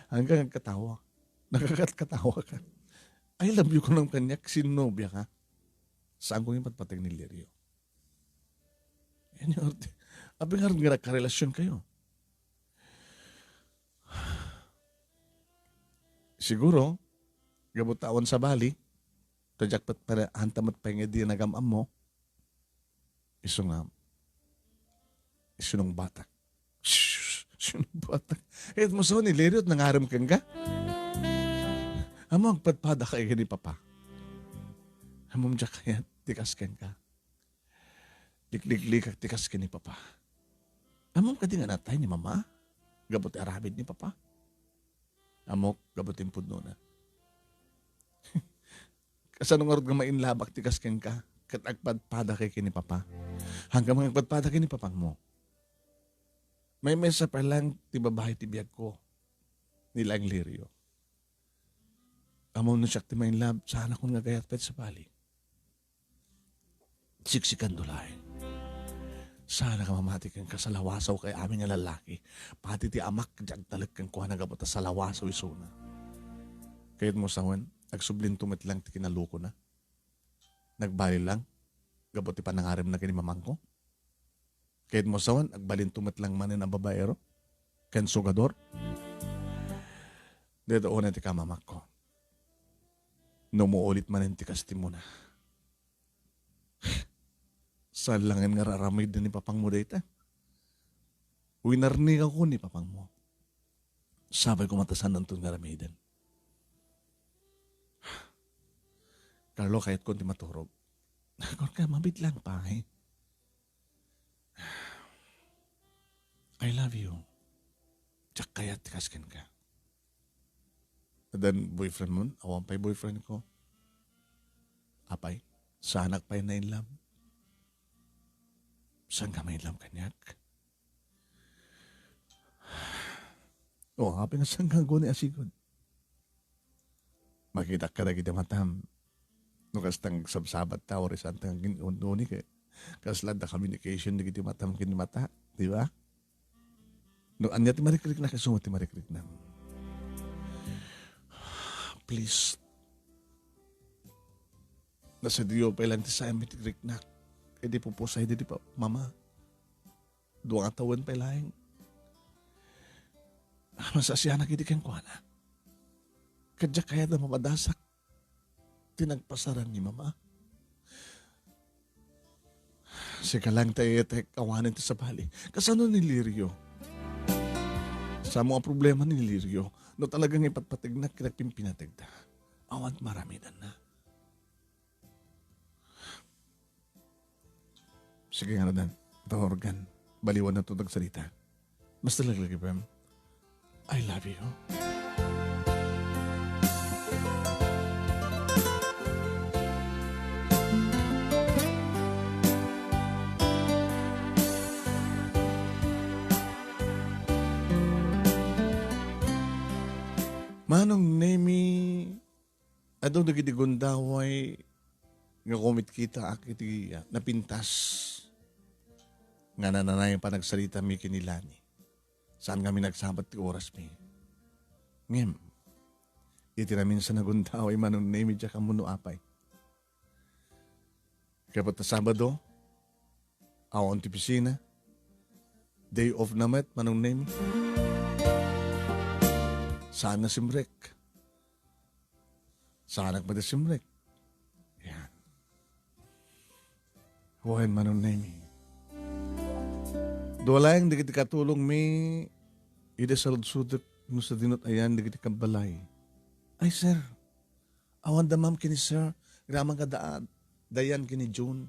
Hanggang nagkatawa. Nakakatkatawa ka. I love you kunam kaniak, sinnobia ka. Saan ko yung patpatag ni Lirio? Yan yung arte. Abi nga rin nga nagkarelasyon kayo. Siguro, gapu ta awan sabali, ta diak met pare-, anta met pay nga di nagam-ammo, isu nga, isu nung batak. Isu nung batak. Eh, mo sa ni Leriot, nangarem kenka? Amo, agpadpada ka ni Papa. Amo, diak kayat, tikas kenka. Likliklikak tikas ken ni Papa. Ammom kadi nga natay ni Mama? Gapu ti aramid ni Papa? Ammok, gapu ti impudnona. Kasano ngarud nga mainlabak tikas kenka? Ket agpadpada kay ken ni Papa. Hanggang nga agpadpada kay ni Papang mo. May mesa pa lang ti babae ti biag ko. Ni Lang Lirio. Ammom no siak ti mainlab, saan akon nga gayat pet sa bali. Siksikando laeng. Saan ka mamati ken kasalawasaw kay amin nga lalaki. Pati ti amak, di agtalek ken kuana gapu ta salawasaw isuna. Kayat mo sawen, agsublinto met lang ti kinalukona. Nagbali lang, gapu ti panangarem na ken ni mamangko. Kayat mo sawen, agbalinto met lang manen a babaero. Ken sugador. Deta una ti kamamakko. No muulit manen ti kastimona. Saan langen nga raramiden ni papangmo dayta? Winarnigako ni papangmo. Sapay ko matasan anton nga ramiden. Carlo, kayat ko ti maturog. Agor ka, mabit lang pay. I love you. Diak kayat ti kasken ka. Then boyfriend mo, awan pay boyfriend ko. Apay, saanak pay na in love. Saan ka ma-in love kaniak? O, apay nga saan ka guni asigod? Makitak ka dagiti matam. No kasta nga agsabsabat ta, or saan ta nga gin-, uni, ket kasla da communication dagiti matam ken ni mata, di ba? No, ania ti marikriknak, isu ti marikriknak. Please. Nasa Dio pay lang ti saem ti riknak. Idi pupusay di pa, mama. Dua nga tawen pay laeng. Masasianak idi kenkuana. Ket diak kayat a mapadasak ti nagpasaran ni mama. Sika lang ti ayatek awanen ti sabali. Kasano ni Lirio? Samo a problema ni Lirio. No talaga nga ipatpategnak ket agpimpinategda. Awan maramidanna. Sige nga, Rodan. Ito, organ. Baliwan na ito nagsarita. Basta laglagipem. I love you. Manong Nemi, adu dagiti gundaway nga kumitkitaak iti napintas nga nananay panagsalita mi ken ni Lani. Saan nga mi nagsabat ti oras mi. Ngem, iti naminsan a gundaway, Manong Nemi, diak ammo no apay. Kabat ta Sabado, awan ti opisina. Day off na met, Manong Nemi. Saan nga simrek? Saanak met a simrek? Yan. Wen, Manong Nemi. Dua laeng dagiti katulong mi, idi saludsodek no sadino ti ayan dagiti kabbalay. Ay, sir. Awan da, ma'am, ken ni sir. Agraman kada a-, Dayan ken ni June.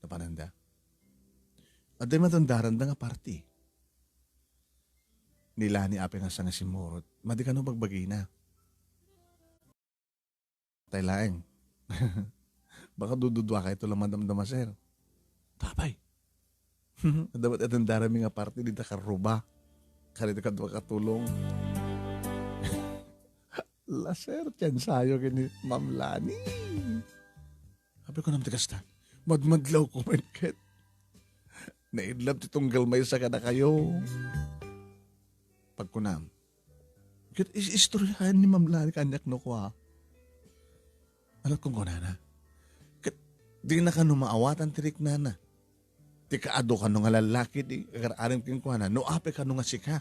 Napananda. Adda met undaranda nga party. Ni Lani apay nga saan nga simmurot. Madi kano bagbagina. Tay laeng. Baka dududuakayto la madamdama, sir. Tapay. Adda met undarami nga party dita karruba. Karita kadua katulong. La, sir, tiansayo ken ni Ma'am Lani. Apay kunam ti kasta? Madmadlawko met ket naidlab ti tunggal maysa kadakayo. Pagkunam, ket is-, istoryaen ni Ma'am Lani kaniak no kua. Ano kunkunana? Ket dina kano maawatan ti riknana. Ti kaadu kano nga lallaki ti agar-arim kenkuana, no apay kano nga sika.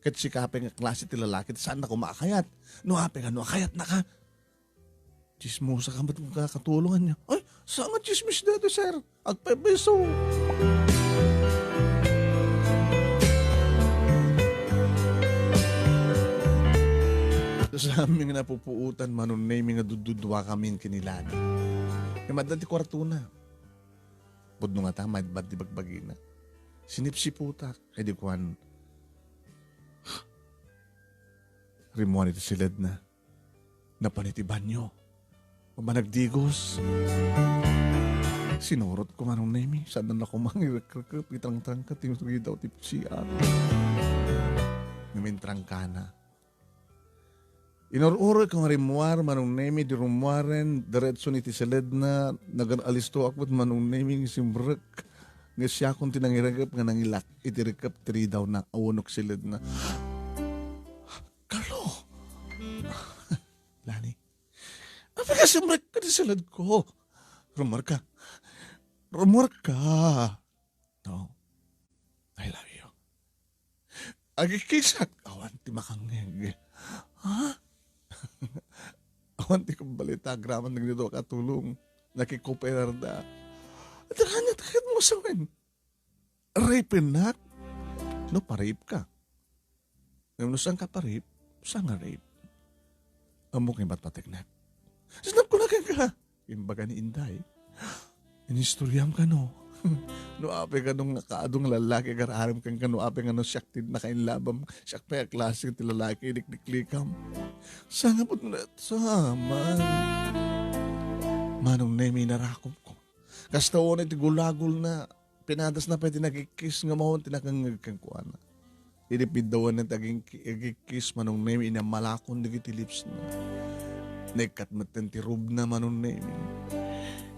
Ket sika pay nga klase ti lalaki ti saannako maakayat. No apay kano akayatnaka. Tsismosa ka met nga katulongan niya. Ay, saan nga tsismis daytoy, sir? Agpaypayso. Sa amin nga napupuotan, Manong Nemi, nga dududua kami ken ni Lani. Nga madda ti kuartona. Pudno ngata, maibad ti bagbagina. Sinipsiputak. Ay di kuan. Rimmuar iti siledna. Napan iti banyo. Managdigos. Sinurotko, Manong Nemi. Saan na koma nga irekrekep, itrangtrangka, ti ridaw ti C R. Ngem intrangkana. Inur-urotko nga rimmuar, Manong Nemi, di rummuaren, diretso iti siledna, nagar-alistoak met, Manong Nemi, nga simrek. Nga siakon ti nangirekep nga nangilak iti rekep ti ridawna, a wenno siledna. Carlo! Lani, apay nga simrekka iti siledko? Rummuarka. Rummuarka. No. I love you. Agikkisak. Awan ti makangngeg. Ha? Awan ti kumbalita agraman dagiti dua katulong. Nakikoperarda. Iti kaniat, kayat mo sawen. Rapennak? No, paripka. Ngem no saanka parip, saan nga rape? Ammok nga ipatpateknak. Sinapko na kenka. Imbaga ni Inday. Inistoriam kano. No apay kano nga kaadu nga lalaki agar-arim kenka, no apay nga no siak ti nakainlabam, siak pay a klase ti lalaki idikdiklikam. Sangapot met, saman. Manong Nemi, narakopko. Kasta unay ti gulagolna, pinadasna pay ti nagikis nga maon ti nakangngeg kenkuana. Idi piddawan ti aging-, agikis, Manong Nemi, inammalakon dagiti lipsna. Naikkat metten ti rubna, Manong Nemi.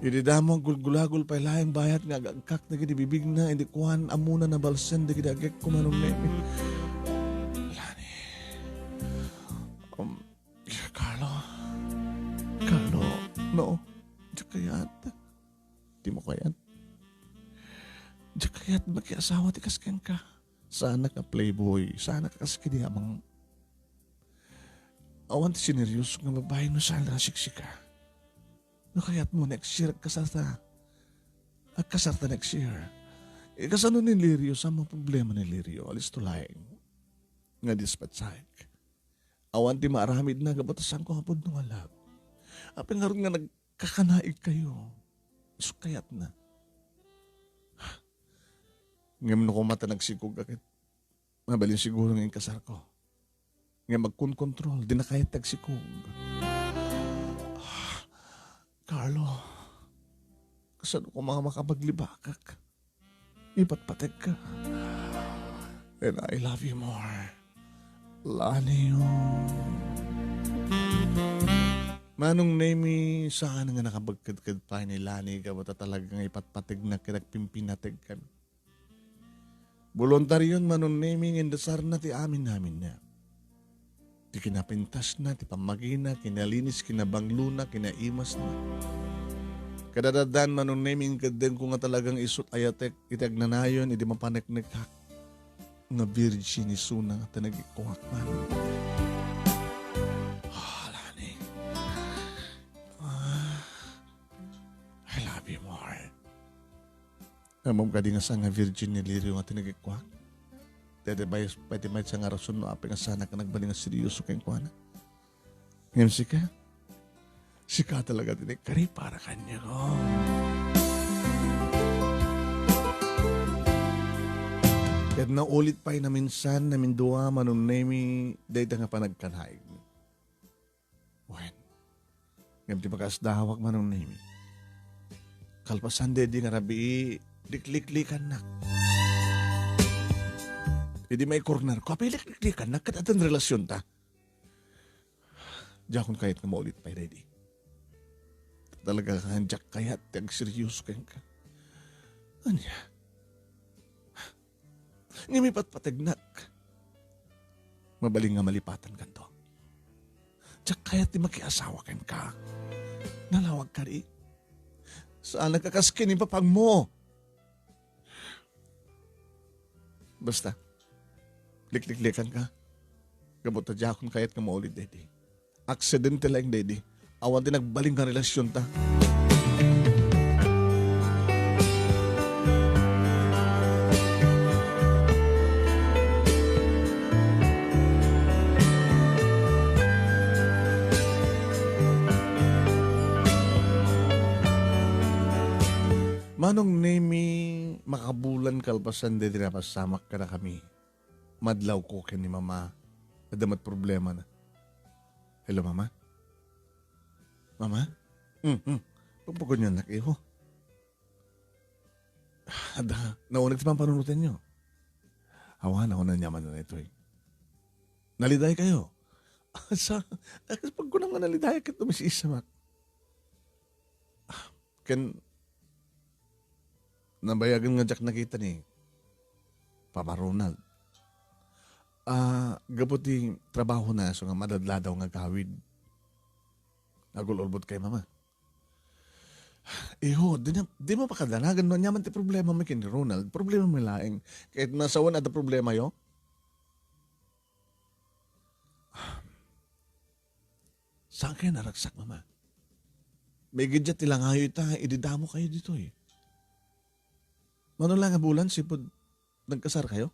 Idi damo, gulgulagol pay laeng bayat nga agagkak dagiti bibigna, idi kuan, ammona nabalsen dagiti agekko, Manong Nemi. Lani. Um, Carlo. Carlo, no. Diak kayat. Dimo kayat. Diak kayat makiasawa ti kas kenka. Saanak a playboy, saanak a kas kidi amang. Awan ti sineryoso nga babai no saan a siksika. No kayatmo, next year, agkasarta. Agkasarta next year. Ikasano ni Lirio, saan a problema ni Lirio? Alisto laeng. Nga dispatsak. Awan ti maaramidna, gapu ta saanko a pudno nga love. Apay ngarud nga nagkakanaigkayo? Isu kayatna. Ngem no koma ta nagsikog a ket, mabalin siguro nga inkasarko. Ngem agkonkontrol, dina kayat ti agsikog. Ah, Carlo, kasano koma nga makapaglibakak? Ipatpatekka. And I love you more. Lani. Manong Nemi, saan nga nakabagkedked pay ni Lani gapu ta talaga nga ipatpategna ket agpimpinategkan. Boluntaryon, Manong Nemi, nga indesarna ti amin-aminna. Ti kinapintasna, ti pammagina, kinalinis, kinabanglona, kinaimasna. Kadadadan, Manong Nemi, inkeddengko nga talagang isut' ayatek iti agnanayon idi mapaneknekak nga virgin isuna nga tinagikuak man. Ah, Lani. Ah, I love you more. Ammom kadi nga saan nga virgin ni Lirio nga tinagikuak? Dayta pay, pay ti maysa nga rason no apay nga saanak nga nagbalin nga seryoso kenkuana. Ngem sika, sika talaga ti nagkari para kaniak. Ket naulit pay naminsan, namindua, Manong Nemi, dayta nga panagkanaigmi. Wen, ngem ti makaasdawak, Manong Nemi, kalpasan daydi nga rabii, likliklikannak. Idi maikornerko, apay likliklikannak ket addan relasionta? Diakon kayat nga maulit pay daydi. Talaga nga diak kayat ti agseryoso kenka. Ania? Ngem ipatpategnak. Mabalin nga malipatan kanto. Diak kayat ti makiasawa kenka. Nalawag kadi. Saanak a kas ken ni papagmo. Basta, likliklikanka. Gapu ta diakon kayat nga maulit daydi. Aksidente laeng daydi. Awan ti nagbalin nga relasionta. Manong Nemi, makabulan kalpasan daydi napasamak kadakami. Madlawko ken ni Mama. Adda met problemana. Hello, Mama? Mama? Hmm, hmm. Pagpagunyonak, iho. Adda, nauneg ti pampanunotenyo. Awan, awan, aniaman na itoy. Naliday kayo. Sa, eh, pagkunam nga naliday ket umisisamak. Ken nabayagen nga diak nakita ni Papa Ronald. Ah, gapu ti trabahona, isu nga madadladaw nga agawid. Agul-ulbod kay Mama. Iho, di na, di mo pakadanagan no aniaman ti problema mi ken ni Ronald. Problema mi laeng. Ket no sawen adda problema yo. Saan kayo naragsak, Mama? Maigiddiat ti langayo ita, idi damo kayo ditoy. Mano la nga bulan, sipud nagkasar kayo?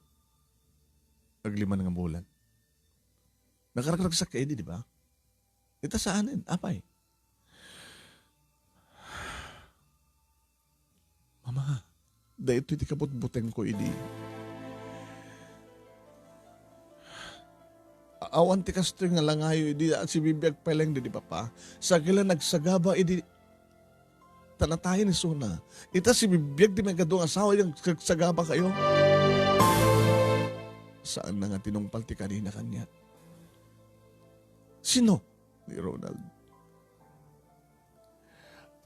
Aglima nga bulan. Nakaragragsak kayo di, di ba? Ita saanen, apay? Mama, daytoy ti kabutbutengko idi. A-, awan ti kastoy nga langayo idi agsibibiag pay laeng daydi Papa. Sakila nagsagaba idi ta natayen isuna. Ita sibibiag ti maikadua nga asawa idi agsagaba kayo. Saan na nga tinungpal ti kanina kaniak? Sino? Ni Ronald.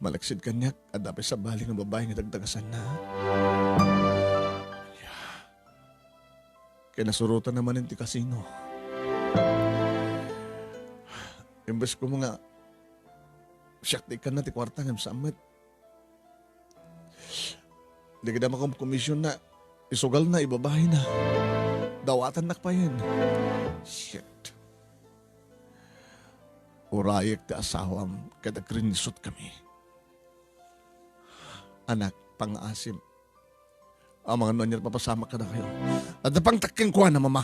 Malaksid kaniak, adda pay sabali nga babae nga dagdagasanna. Ania? Kinasurotanna manen ti kasino. Imbes komo nga siak ti ikkanna ti kuarta ngem saan met. Dagiti makomkomisionna, isugalna, ibabayna. Dawatannak payen. Shit. Urayek ti asawam ket agrinnisutkami. Anak, pangngaasim. Amangan no ania ti papasamak kadakayo. Adda pangtak kenkuana, Mama.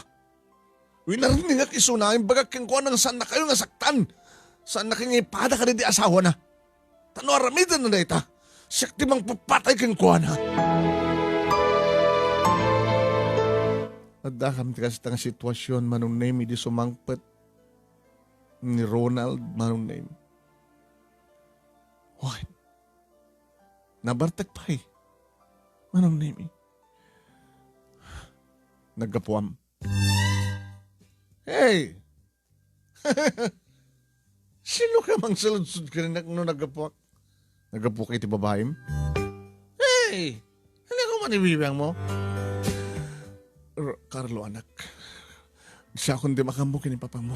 Winarningak isuna, imbagak kenkuana nga saannakayo nga saktan. Saannakayo nga ipada kadaydi asawana. Ta no aramidenna dayta, siak ti mangpapatay kenkuana. Addakam ti kasta nga sitwasyon, Manong Nemi, idi sumangpet ni Ronald, Manong Nemi. Wen, nabartek pay, Manong Nemi. Naggapuam. Hey! Ti lokam a mangsaludsod kaniak no naggapuak. Naggapuak iti babaim? Hey! Ania koma ti bibiangmo? R-, Carlo, anak. Siakon ti makammo ken ni papangmo.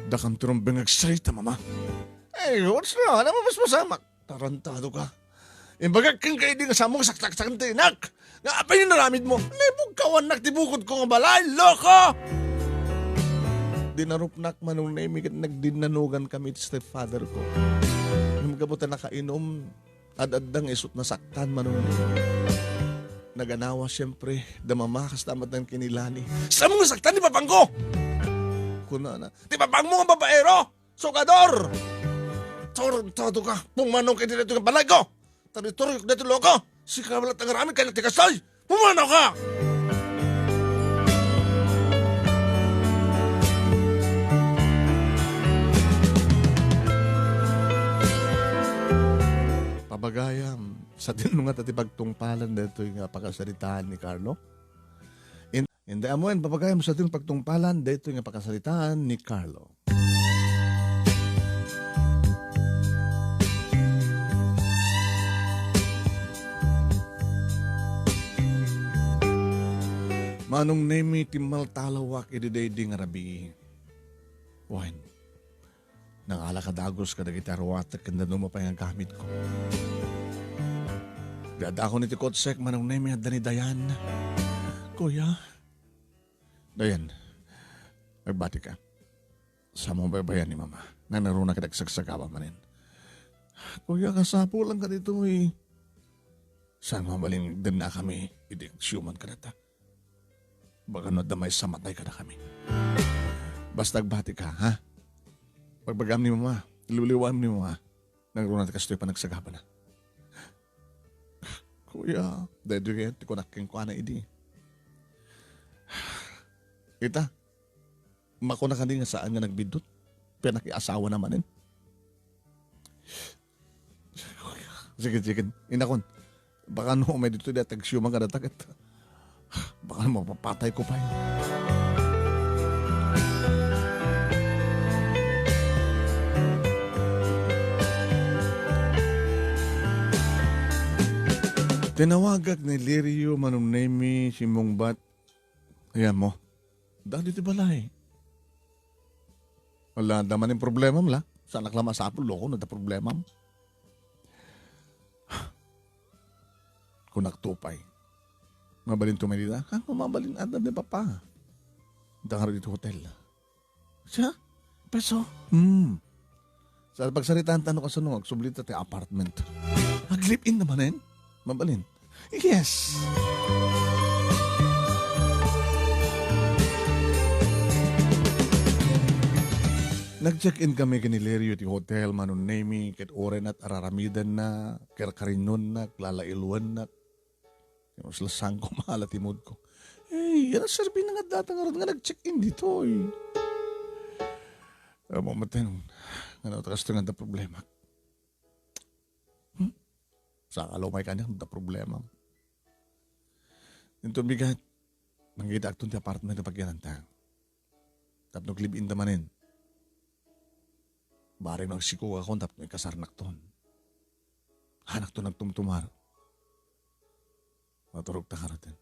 Dakam ti rumbeng agsarita, mama. Hey, what's wrong? Ania mapasamak? Tarantado ka. Imbagak kenka idi nga sammong saksak ti inak. Nga apay nga inaramidmo? Naibukawannak ti bukodko nga balay, loko! Dinarupnak, Manong Nemi, ket nagdinnanugan kami ti stepfather ko. Ngem gapu ta nakainom, ad-adda nga isut nasaktan, Manong Nemi. Naganawa, siempre, da mama, kasta met ken ni Lani. Sammong saktan ni papangko! Kunana, "Ti papangmo nga babaero! Sugador! Tarantado ka! Pumanawka iti daytoy nga balayko! Tarituryok daytoy, loko! Sika met laeng ti aramid kaniak ti kastoy! Pumanawka!" Pabagayam, sadino ngata ti pagtungpalan daytoy nga pakasaritaan ni Carlo? In-, inday ammoen, pabagayam, sadino pagtungpalan daytoy nga pakasaritaan ni Carlo. Manong Nemi, timmaltalawak idi daydi nga rabii. Wen, nangala ka dagus kadagiti aruatek ken dadduma pay nga gamitko. Di addakon iti kotsek, Manong Nemi, adda ni Dayan. Kuya. Dayan, agbati ka. Saanmo a baybayan ni mama. Nangruna ket agsagsagaba manen. Kuya, kasapulan ka ditoy. Saan mabalin dennakami idi agsiuman kadata? Baka no adda maysa matay kadakami. Basta agbati ka, ha? Pagbagam ni mama, liwliwaem ni mama. Nangruna ti kastoy panagsagabana. Kuya, daytoy kayat ti kunak kenkuana idi. Ita, makuna kadi nga saan nga nagbiddut? Pinakiasawana manen. Sige, sige. Inakon. Baka no, may dito di atagsiyo man kadataket. Baka no, mapapatay ko pay. Tinawagak ni Lirio, Manong Nemi, simmungbat. Ayan mo. Dali ti balay. Wala, adda manen problemam la. Saanak la masapul, loko, no adda problemam. Kunak to pay. Mabalin to may dita? Kan ko mabalin, adda ni papa. Dangar dito hotel. Siya? Peso? Hmm. Sa pagsaritaan ta no kasano, agsubli ta ti apartment. Ag-live-in na manen? Mabalin. Yes. Nag-check-in kami ken ni Lerio ti hotel, Manong Nemi, ket uray nat araramidenna, karkarinonnak, lalailuennak. Mas lasangko, maala ti mood ko. Eh, yan ang serbi na nga data nga ron nga nag-check-in ditoy. Alam mo, Martin, nga natakas to nga da problema. Hmm? Sa kalumay kanya, da problema. Yung tumigat, manggita akton ti apartment na pagyananta. Tapno live-in ta manen. Bareng nagsikog akon tapno ikasarnakton. Hanakton nagtumtumar. Maturog ta karuten.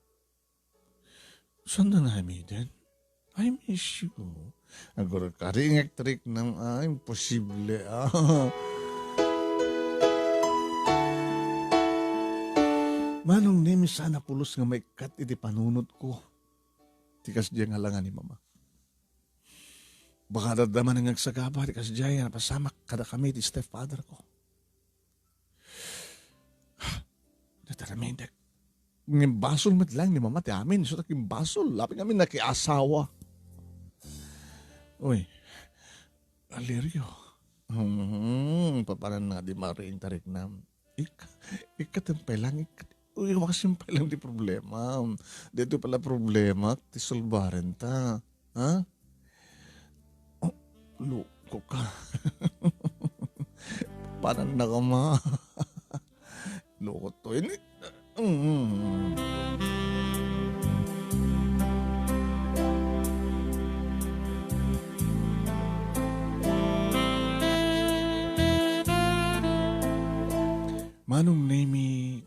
Saan na namin din? I miss you. Agurot ka, ringek trick ng, ah, imposible, ah. Manong Nemi, sana pulos nga maikkat iti panunot ko. Ti kasdiay nga alangan ni Mama. Baka dadda man nga agsagaba ti kasdiay nga napasamak kadakami ti stepfather ko. Nataramidek. Ngimbasol met lang ni Mama ti amin. Isu ta kimbasol. Apay ngamin nakiasawa. Uy, Alirio. Hmm, papanan nga di maring tariknam. Ik-, ikkatem pay lang, ik-, uy, makasimpay lang di problema. Dito pala problema, ti solbaren ta. Ha? Oh, loko ka. Panan na ka, ma. Loko to. Ini, mm.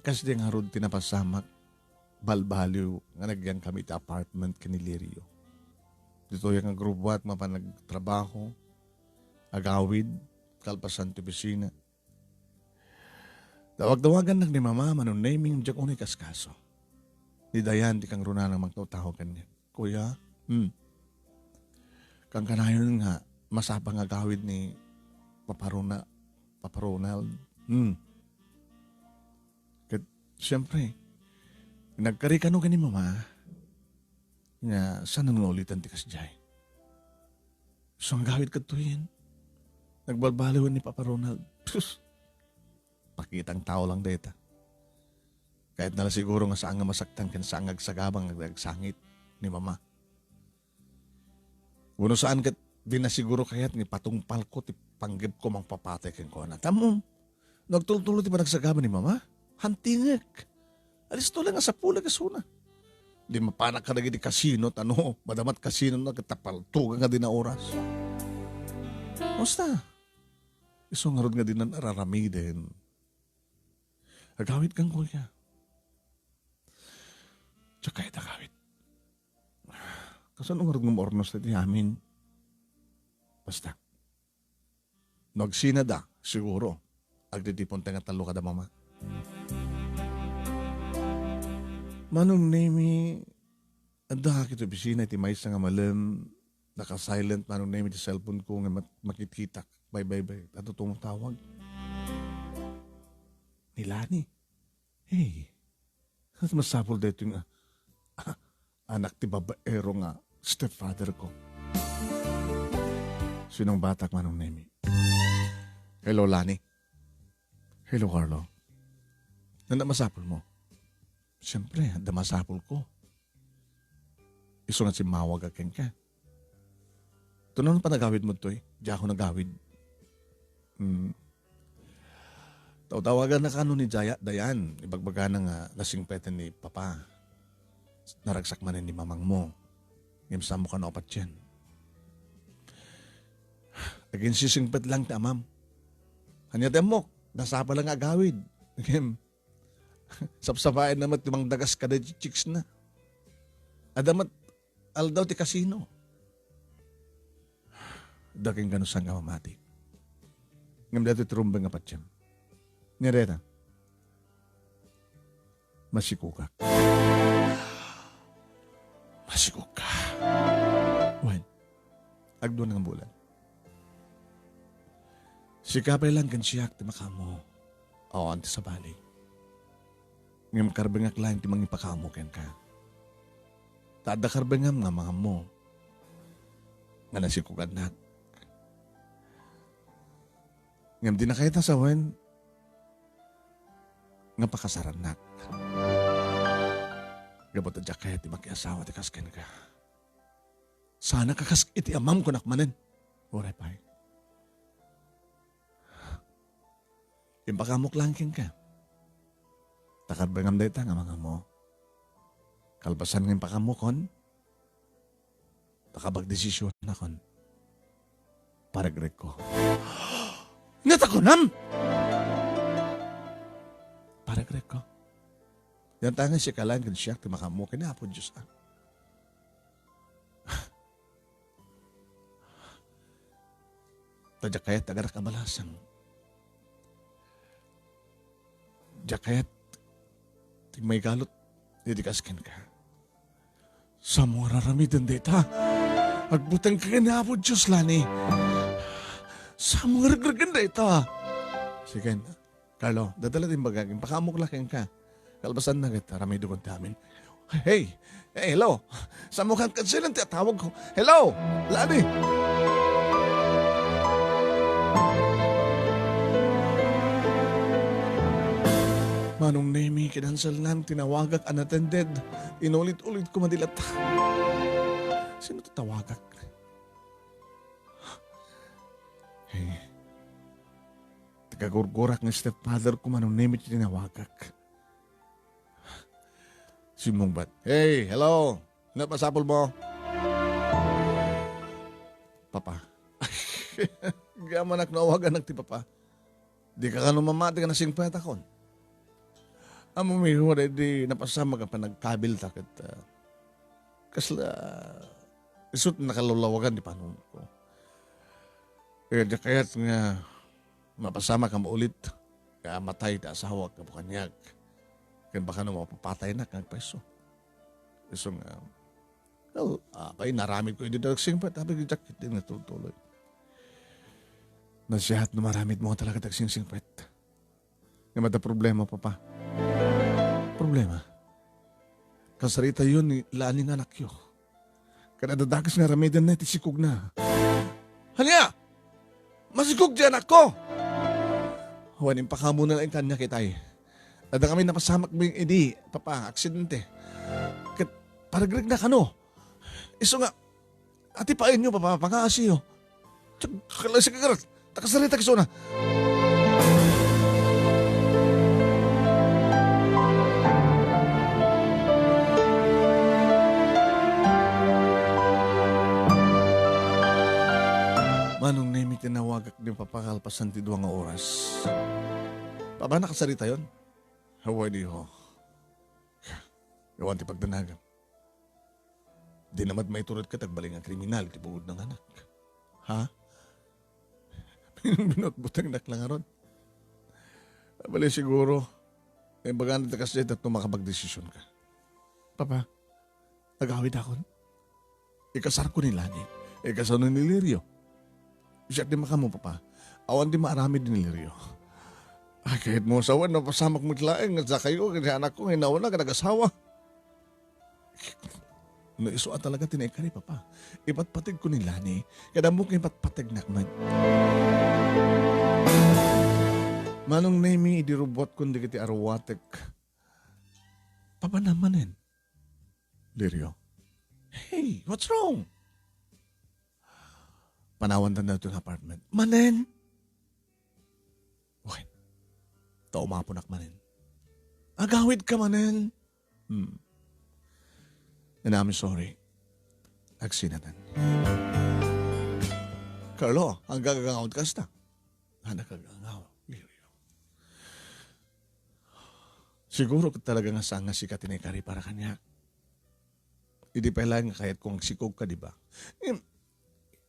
Kasdi ngarud ti napasamak, balbaliw nga nagyangkami iti apartment ken ni Lirio. Ditoy nga agrubbuat mapan nagtrabaho, agawid, kalpasan ti opisina. Tawag-tawagannak ni Mama, Manong Nemy, ngem diak unay kaskaso. Ni Dayan ti kangrunana nga mangtawtawag kaniak. "Kuya, hmm, kankanayon nga masapa nga agawid ni Papa Rona-, Papa Ronald." Hmm. Ket, siyempre, nagkari kano ken ni Mama nga saan nga ulitan ti kasdiay. Isu nga agawid kadtoyen. Nagbalbaliwen ni Papa Ronald. Sus! Pakitang tao lang dayta. Kayatna la siguro nga saan nga masaktan ken saan nga agsagaba nga agsangit ni Mama. Wenno saan ket dina siguro kayat nga ipatungpalko ti panggepko mangpapatay kenkuana. Tammo, no agtultulo ti panagsagaba ni Mama, hantingek. Alisto lang nga sapulek isuna. Di mapanak kadagiti kasino, tano, madamat kasino na ket tapaltugan nga dina oras. Basta, isu ngarud nga dinan araramiden. Agawid kan kuya. Tsaka ita agawid. Kasano ngarud nga maurnos ti amin? Basta. No agsinada, siguro, agtitipon ta nga tallo kada Mama. Manong Nemy, adda ka iti opisina iti maysa nga malem, naka-silent Manong Nemy ti cellphone ko nga mat-, makitkitak. Bay, bay, bay. Ato tumutawag. Ni Lani. Hey, kas masapul daytoy nga anak ti babaero nga stepfather ko. Sinong batak Manong Nemy? Hello, Lani. Hello, Carlo. Nanda masapul mo? Siyempre, adda masapul ko. Isu nga simmawag a kenka. Tuno panagawid mo toy? Diak nagawid. Hmm. Tawtawagan na kano ni Jaya, Dayan. Ibagbagana nga nasingpeten ni Papa. Naragsak manen ni Mamang mo. Ngem saan mo kano apatien? Aginsisingpet lang ti amam. Ania ti ammok? Nasapa lang nga agawid. Ngem, sapsapaen na met ti mangdagas kada chicks na. Adda met aldaw ti kasino. Daking kano saan nga mamati. Ngem daytoy ti rumbeng nga patiem. Nia dayta. Masikogak. Masikog ka. Wen, agdua nga bulan. Sika pay lang ken siak ti makaammo. Awan ti sabali. Ngem karbengak laeng ti mangipakaammo kenka. Ta adda karbengam nga mangammo nga nasikogannak. Ngem dina kayat a sawen nga pakasarannak. Gapu ta diak kayat ti makiasawa ti kas kenka. Saanak a kas iti amam, kunak manen. Uray pay. Impakaamok laeng kenka. Ta karbengam dayta nga mangammo. Kalpasan nga impakaammokon, nakapagdesisionakon. Paregrekko. Ania ti kunam? Paregrekko. Diak ta nga sika laeng ken siak ti makaammo ken ni Apo Dios, a. Ta diak kayat ti aganak a balasang. Diak kayat ti maigalut iti kas kenka. Saanmo nga ar-aramiden dayta? Agbutengka ken ni Apo Dios, Lani. Saanmo nga regregen dayta? Sige, Carlo, dadala ti imbagak, impakaamok la kenka. Kalpasanna ket aramidekon ti amin. Hey! Hey, hello! Saanmo nga kansilan ti atawag ko? Hello! Lani! Manong Nemy, kinanselnan, tinawagak, unattended. Inulit-ulit ko madi latta. Sino ti tawagak? Hey. Ti kagurgurak nga stepfather ko, Manong Nemy, ti tinawagak. Simmungbat. Hey, hello! Ania masapul mo? Papa. Gayam a nawaganak ti Papa. Dika kano mamati nga nasingpetakon? Ammom, iho, daydi napasamak a panagkabilta ket, ah, kasla, isut' nakalawlawagan ti panunotko. Kaya diak kayat nga mapasamak a maulit nga matay ti asawak gapu kaniak. Ken baka no mapapataynak nga agpayso. Isu nga, well, apay, inaramidko idi dagsingpet, apay, diak ketdi nga tultuloy. Nasihat no maramidmo nga talaga dagsingpet. Ngem adda problema, Papa. Problema? Kasaritayon ni Lani nga anakyo. Ket adda dakes nga aramidenna iti sikogna. Ania? Masikog ti anakko? Wen, impakamona laeng kaniak itay. Adda kami napasamak idi, Papa, aksidente. Ket paragregna kano. Isu nga, ati paenyo, Papa, pangaasiyo. Tiyak, kala, sige, karat. Takasaritak isuna. Manong Nemi, tinawagak ni Papa kalpasan ti dua nga oras. Papa, nakasaritayon? Hawaii, diho. Awan ti pagdanagam. Di naman maitured ket agbalin nga kriminal ti buod nga anak. Ha? Binutbutengnak la ngarud. Bali siguro, imbagana ti kasdiay tapno makapagdesisionka. Papa, agawidakon. Ikasarko ni Lani. Ikasano ni Lirio. Siak ti makamo, Papa. Awan ti maaramid ni Lirio. Ay, kayatmo sawen, napasamak met laeng nga dakayo ken ti anakko nga inauna ket nagasawa. No isu a talaga ti naikari, Papa, ipatpategko ni Lani, ket ammok nga ipatpategnak met. Manong Nemi, idi rubuatkon dagiti aruatek, papanam manen, Lirio. Hey, what's wrong? Panawandan daytoy nga apartment. Manen? Wen, ta umaponak manen. Agawidka manen. Hmm. And I'm sorry. Agsinatan. Carlo, agangawat kasta. Anak, agangaw. Siguro ket talaga nga saan nga sika ti naikari para kaniak. Idi pay laeng nga kayatko nga agsikogka, di ba? Ngem,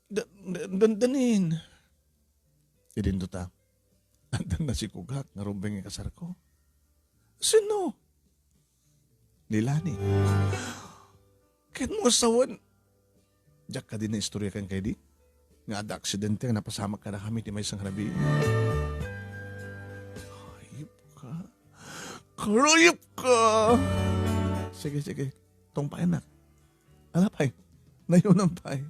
da-, da-, dandanin. Idinto ta, addan nasikogak nga rumbeng nga ikasarko. Sino? Ni Lani. Kayatmo nga sawen, diak kadi naistorya kenka idi? Nga adda aksidente nga napasamak kadakami ti maysa nga rabii. Hayop ka. Karuyop ka! Sige, sige. Tungpaennak. Ala pay. Nayunan pay.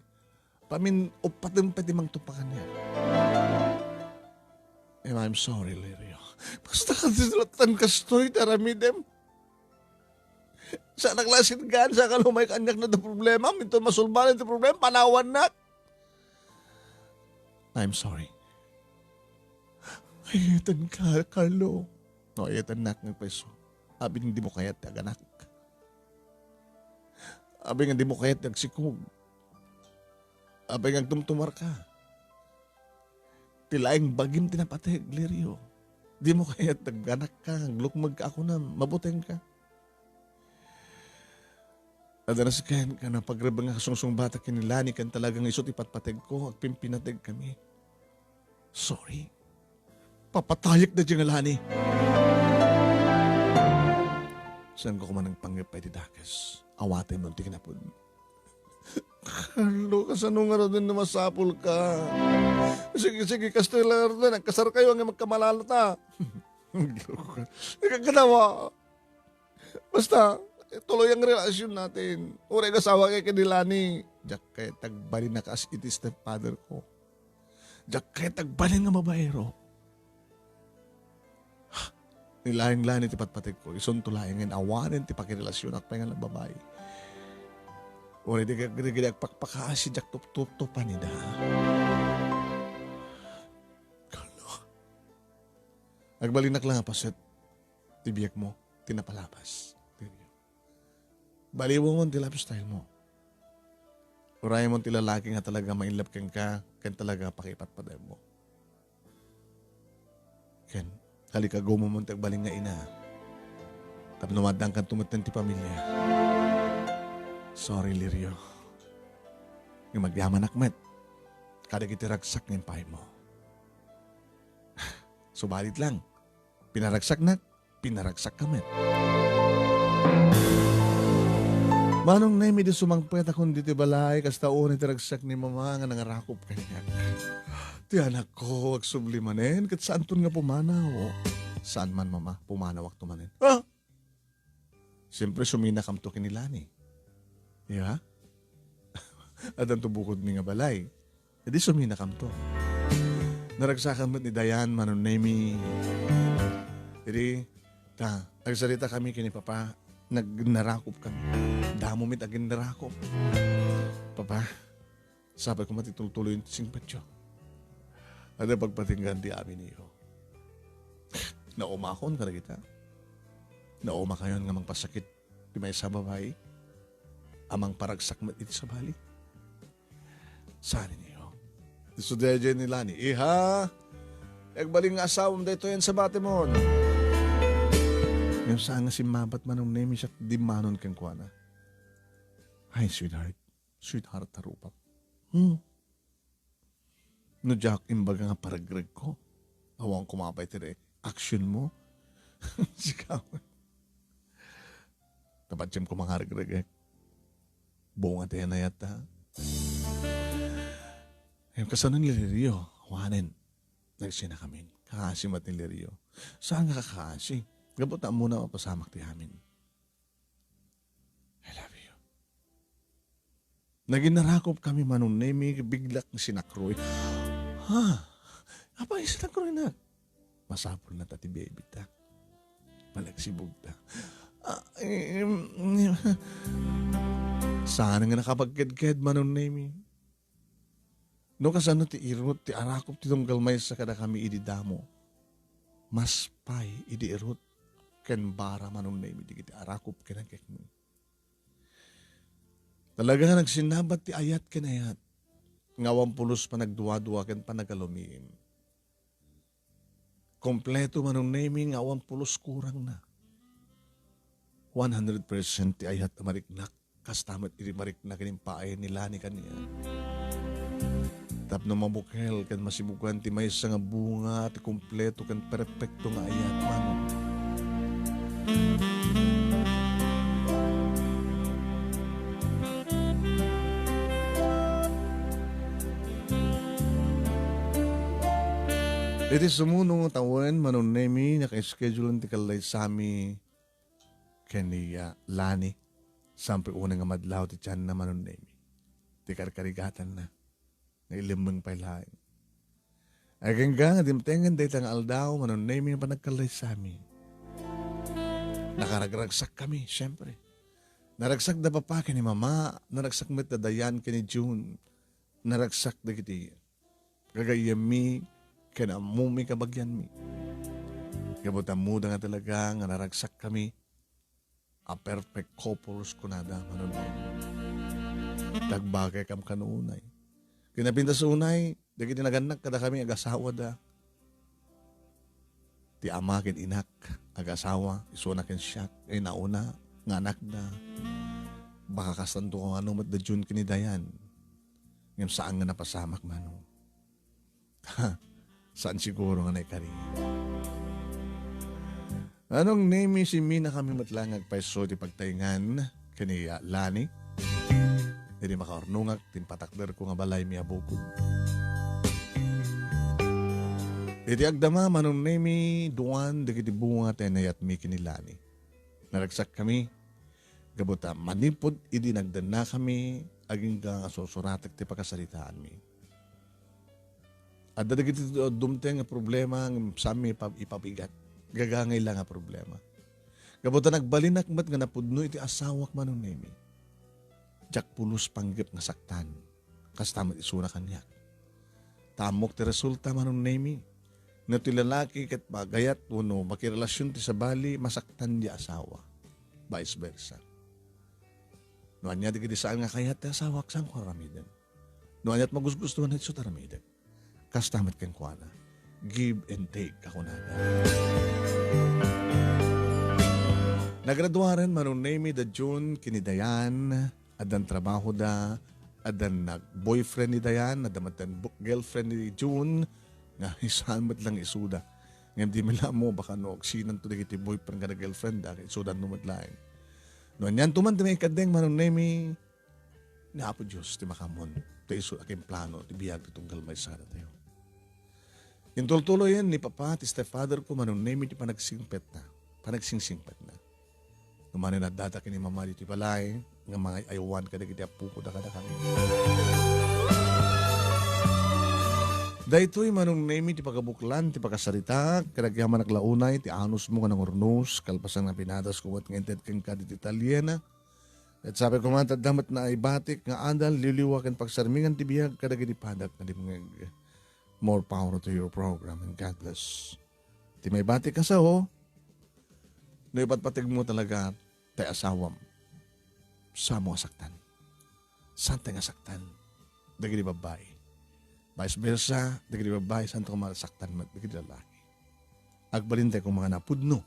Pamin-uppaten pay ti mangtungpa kaniak. And I'm sorry, Lirio. Basta kadi latan kastoy ti aramidem. Saanak la a sitgan, saan ka lumay kaniak no adda problema, inton masolbanan ti problema, panawannak. I'm sorry. Ayatenka, Carlo. No, ayatennak nga agpayso. Apay nga dimo kayat ti aganak. Apay nga dimo kayat ti agsikog. Apay nga agtumtumarka. Ti laeng bagim ti napateg, Lirio. Dimo kayat ti aganakka, aglukmegka a kunam, mabutengka. Adda nasken ken napagrebeng a kasungsungbatak ken ni Lani ken talaga nga isu ti patpategko, agpimpinategkami. Sorry. Papatayek daydiay nga Lani. Saanko koma nagpanggep pay ti dakes. Awatem no ti kinapudno. Carlo, kasano ngaruden no masapulka? Sige, sige, kastoy la ngaruden, agkasarkayo, ngem agkamalalata. Agkaganawa. Basta, tuloy ang relasyon natin. Uray agasawa kay ken ni Lani. Diak kayat ti agbalin a kas iti stepfather ko. Diak kayat ti agbalin nga babaero. Ni laeng Lani ti patpategko. Isunto laeng nga awanen ti pakirelasyonak pay nga babai. Uray di kadi agpakpakaasi, diak tuptuptupan ida. Carlo. Agbalinak lang a paset ti biagmo, ti napalabas. Baliwemon ti lifestyle mo. Urayemon ti lalaki nga talaga mailap kenka, ken talaga pakipatpataymo. Ken, kalikagumemon ti agbalin nga ina. Tapno maaddaankanto metten ti pamilia. Sorry, Lirio. Ngem agyamanak met kadagiti ragsak nga impaaymo. Subalit lang, pinaragsaknak, pinaragsakka met. Manong Nemi, di sumangpetakon diti balay, kasta unay ti ragsak ni Mama nga nangarakop kaniak. Ti anakko, agsubli manen, ket saanton nga pumanaw. Saan man, Mama, pumanawakto manen. Ah! Siyempre, suminakamto ken ni Lani. Di ba? Addanto bukodmi nga balay. Idi suminakamto. Naragsakan met ni Dayan, Manong Nemi. Idi, ta, agsarita kami ken ni Papa, nagnarakop kami. Damo met agin narakop. Papa, sapay koma ti tultuloyen ti singpetyo. Adda pagpatinggaan ti amin, iho. Naumakon kadagita. Naumakayon nga mangpasakit ti maysa a babai a mangparagsak met iti sabali. Saan iniyo? Isu daydiay ni Lani, "Iha, agbalin nga asawam daytoy a sabatimon." Ngem saan nga simmabat, Manong Nemi, siak dimmanon kenkuana. Ay, sweetheart. Sweetheart, tarupak. Hmm. No diak imbaga nga paragregko, awan koma pay ti reaction mo. Sika. Tapatiem ko mangaregreg, eh. Bunga tayo na yata. Eh, kasano ni Lirio? Awanen. Nagsinakamin. Kakasi met ni Lirio. Saan nga kakasi? Gapu ta muna mapasamak ti amin. I love you. Naginarakop kami, Manong Nemi, biglak nga sinakroy. Ha? Apay sinakroy na? Masapul na ta ti baby ta. Panagsibog ta. Ah, em, em. Saan nga nakapagkedked, Manong Nemi? No kasano ti irut ti arakop ti tunggal maysa kadakami idi damo, mas pay idi irut ken bara, Manong Nemi, dagiti arakop ken agekmi. Talaga nga nagsinnabat ti ayat ken ayat nga awan pulos panagduadua ken panagalumiim. Kompleto, Manong Nemi, nga awan pulos kurangna. One hundred percent ti ayat a mariknak, kasta met iti marikna ken impaay ni Lani kaniak. Tapno mabukel ken masibugan ti maysa nga bunga ti kompleto ken perpekto nga ayat, Manong. Iti sumuno nga tawen, Manong Nemi, naka-schedulean ti kallaysami ken ni, ah, Lani. Sampoy unay nga madlaw ti tianna, Manong Nemi. Ti karkarigatanna. Nailemmeng pay laeng. Agingga nga dimtengen dayta nga aldaw, Manong Nemi, nga panagkallaysami. Nakaragragsakkami, siempre. Naragsak da Papa ken ni Mama, naragsak met da Dayan ken ni June. Naragsak dagiti gagayyemmi ken ammomi kabagianmi. Gapu ta ammoda nga talaga nga naragsakkami a perfect couples, kunada, Manong Nemi. Ti agbagay kam kano unay. Ken napintas unay, dagiti nagannak kadakami agasawada. Ti ama ken inak, agasawa, isuna ken siak, ay nauna nga anakda. Baka kastanto kano met da June ken ni Dayan. Ngem saan nga napasamak, Manong. Ha, saan siguro nga naikari. Manong Nemi, simminakami met laeng nga agpayso ti pagtaengan ken ni, ah, Lani. Idi makaurnongak ti impatakderko nga balaymi a bukod. Iti agdama, Manong Nemi, duan dagiti bunga ti inayatmi ken ni Lani. Naragsakkami, gapu ta manipud idi nagdennakami, agingga nga sursuratek ti pakasaritaanmi. Adda dagiti dumteng nga problema ngem saanmi ipa-, ipabigat. Gagangay la nga problema. Gapu ta nagbalinak met nga napudno iti asawak, Manong Nemi. Diak pulos panggep nga saktan. Kasta met isuna kaniak. Ta ammok ti resulta, Manong Nemi. No ti lalaki ket magayat wenno makirelasion ti sabali, masaktan ti asawa. Vice versa. No ania dagiti saan nga kayat ti asawak, saanko aramiden. No aniat magusgustuan, isu ti aramidek. Kasta met kenkuana. Give and take, a kunada. Nagraduaren Manong Nemy da June ken ni Diane, addan trabahoda, addan nag-boyfriend ni Diane, adda met bo-, girlfriend ni June, nga saan met lang isuda. Ngem dimi la ammo, baka no agsinanto dagiti boyfriend ken girlfriend da, isudanto met laeng. No anianto man ti maikadeng Manong Nemy, ni Apo Dios ti makaammo, ta isu a ken plano ti biag ti tunggal maysa datayo. Intultuloyen ni Papa ti stepfather ko Manong Nemy ti panagsingpetna, panagsingsingsingpetna. Numan, addata ken ni Mama ditoy balay nga mangay-aywan kadagiti appokoda kadakami. Daytoy Manong Nemy ti pagabuklan ti pakasaritak, ket agyamanak la unay ti anusmo nga nangurnos, kalpasan nga pinadasko met nga inted kenka ditoy talyen. Ket sapay koma ta adda met naibatik nga adal, liwliwa ken pagsarmingan ti biag kadagiti padak nga dimngeg. More power to your program and God bless. Ti maibatik a sao, no ipatpategmo talaga tay asawam, saanmo a saktan. Saantay nga saktan dagiti babbai. Vice versa, dagiti babbai, saanto koma a saktan met dagiti lalaki. Agbalintay koma nga napudno.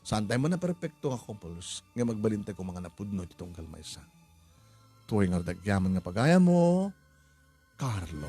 Saantay man a perpekto nga couples, ngem agbalintay koma nga napudno iti tunggal maysa. Tuay nga agyaman nga pagayammo, Carlo.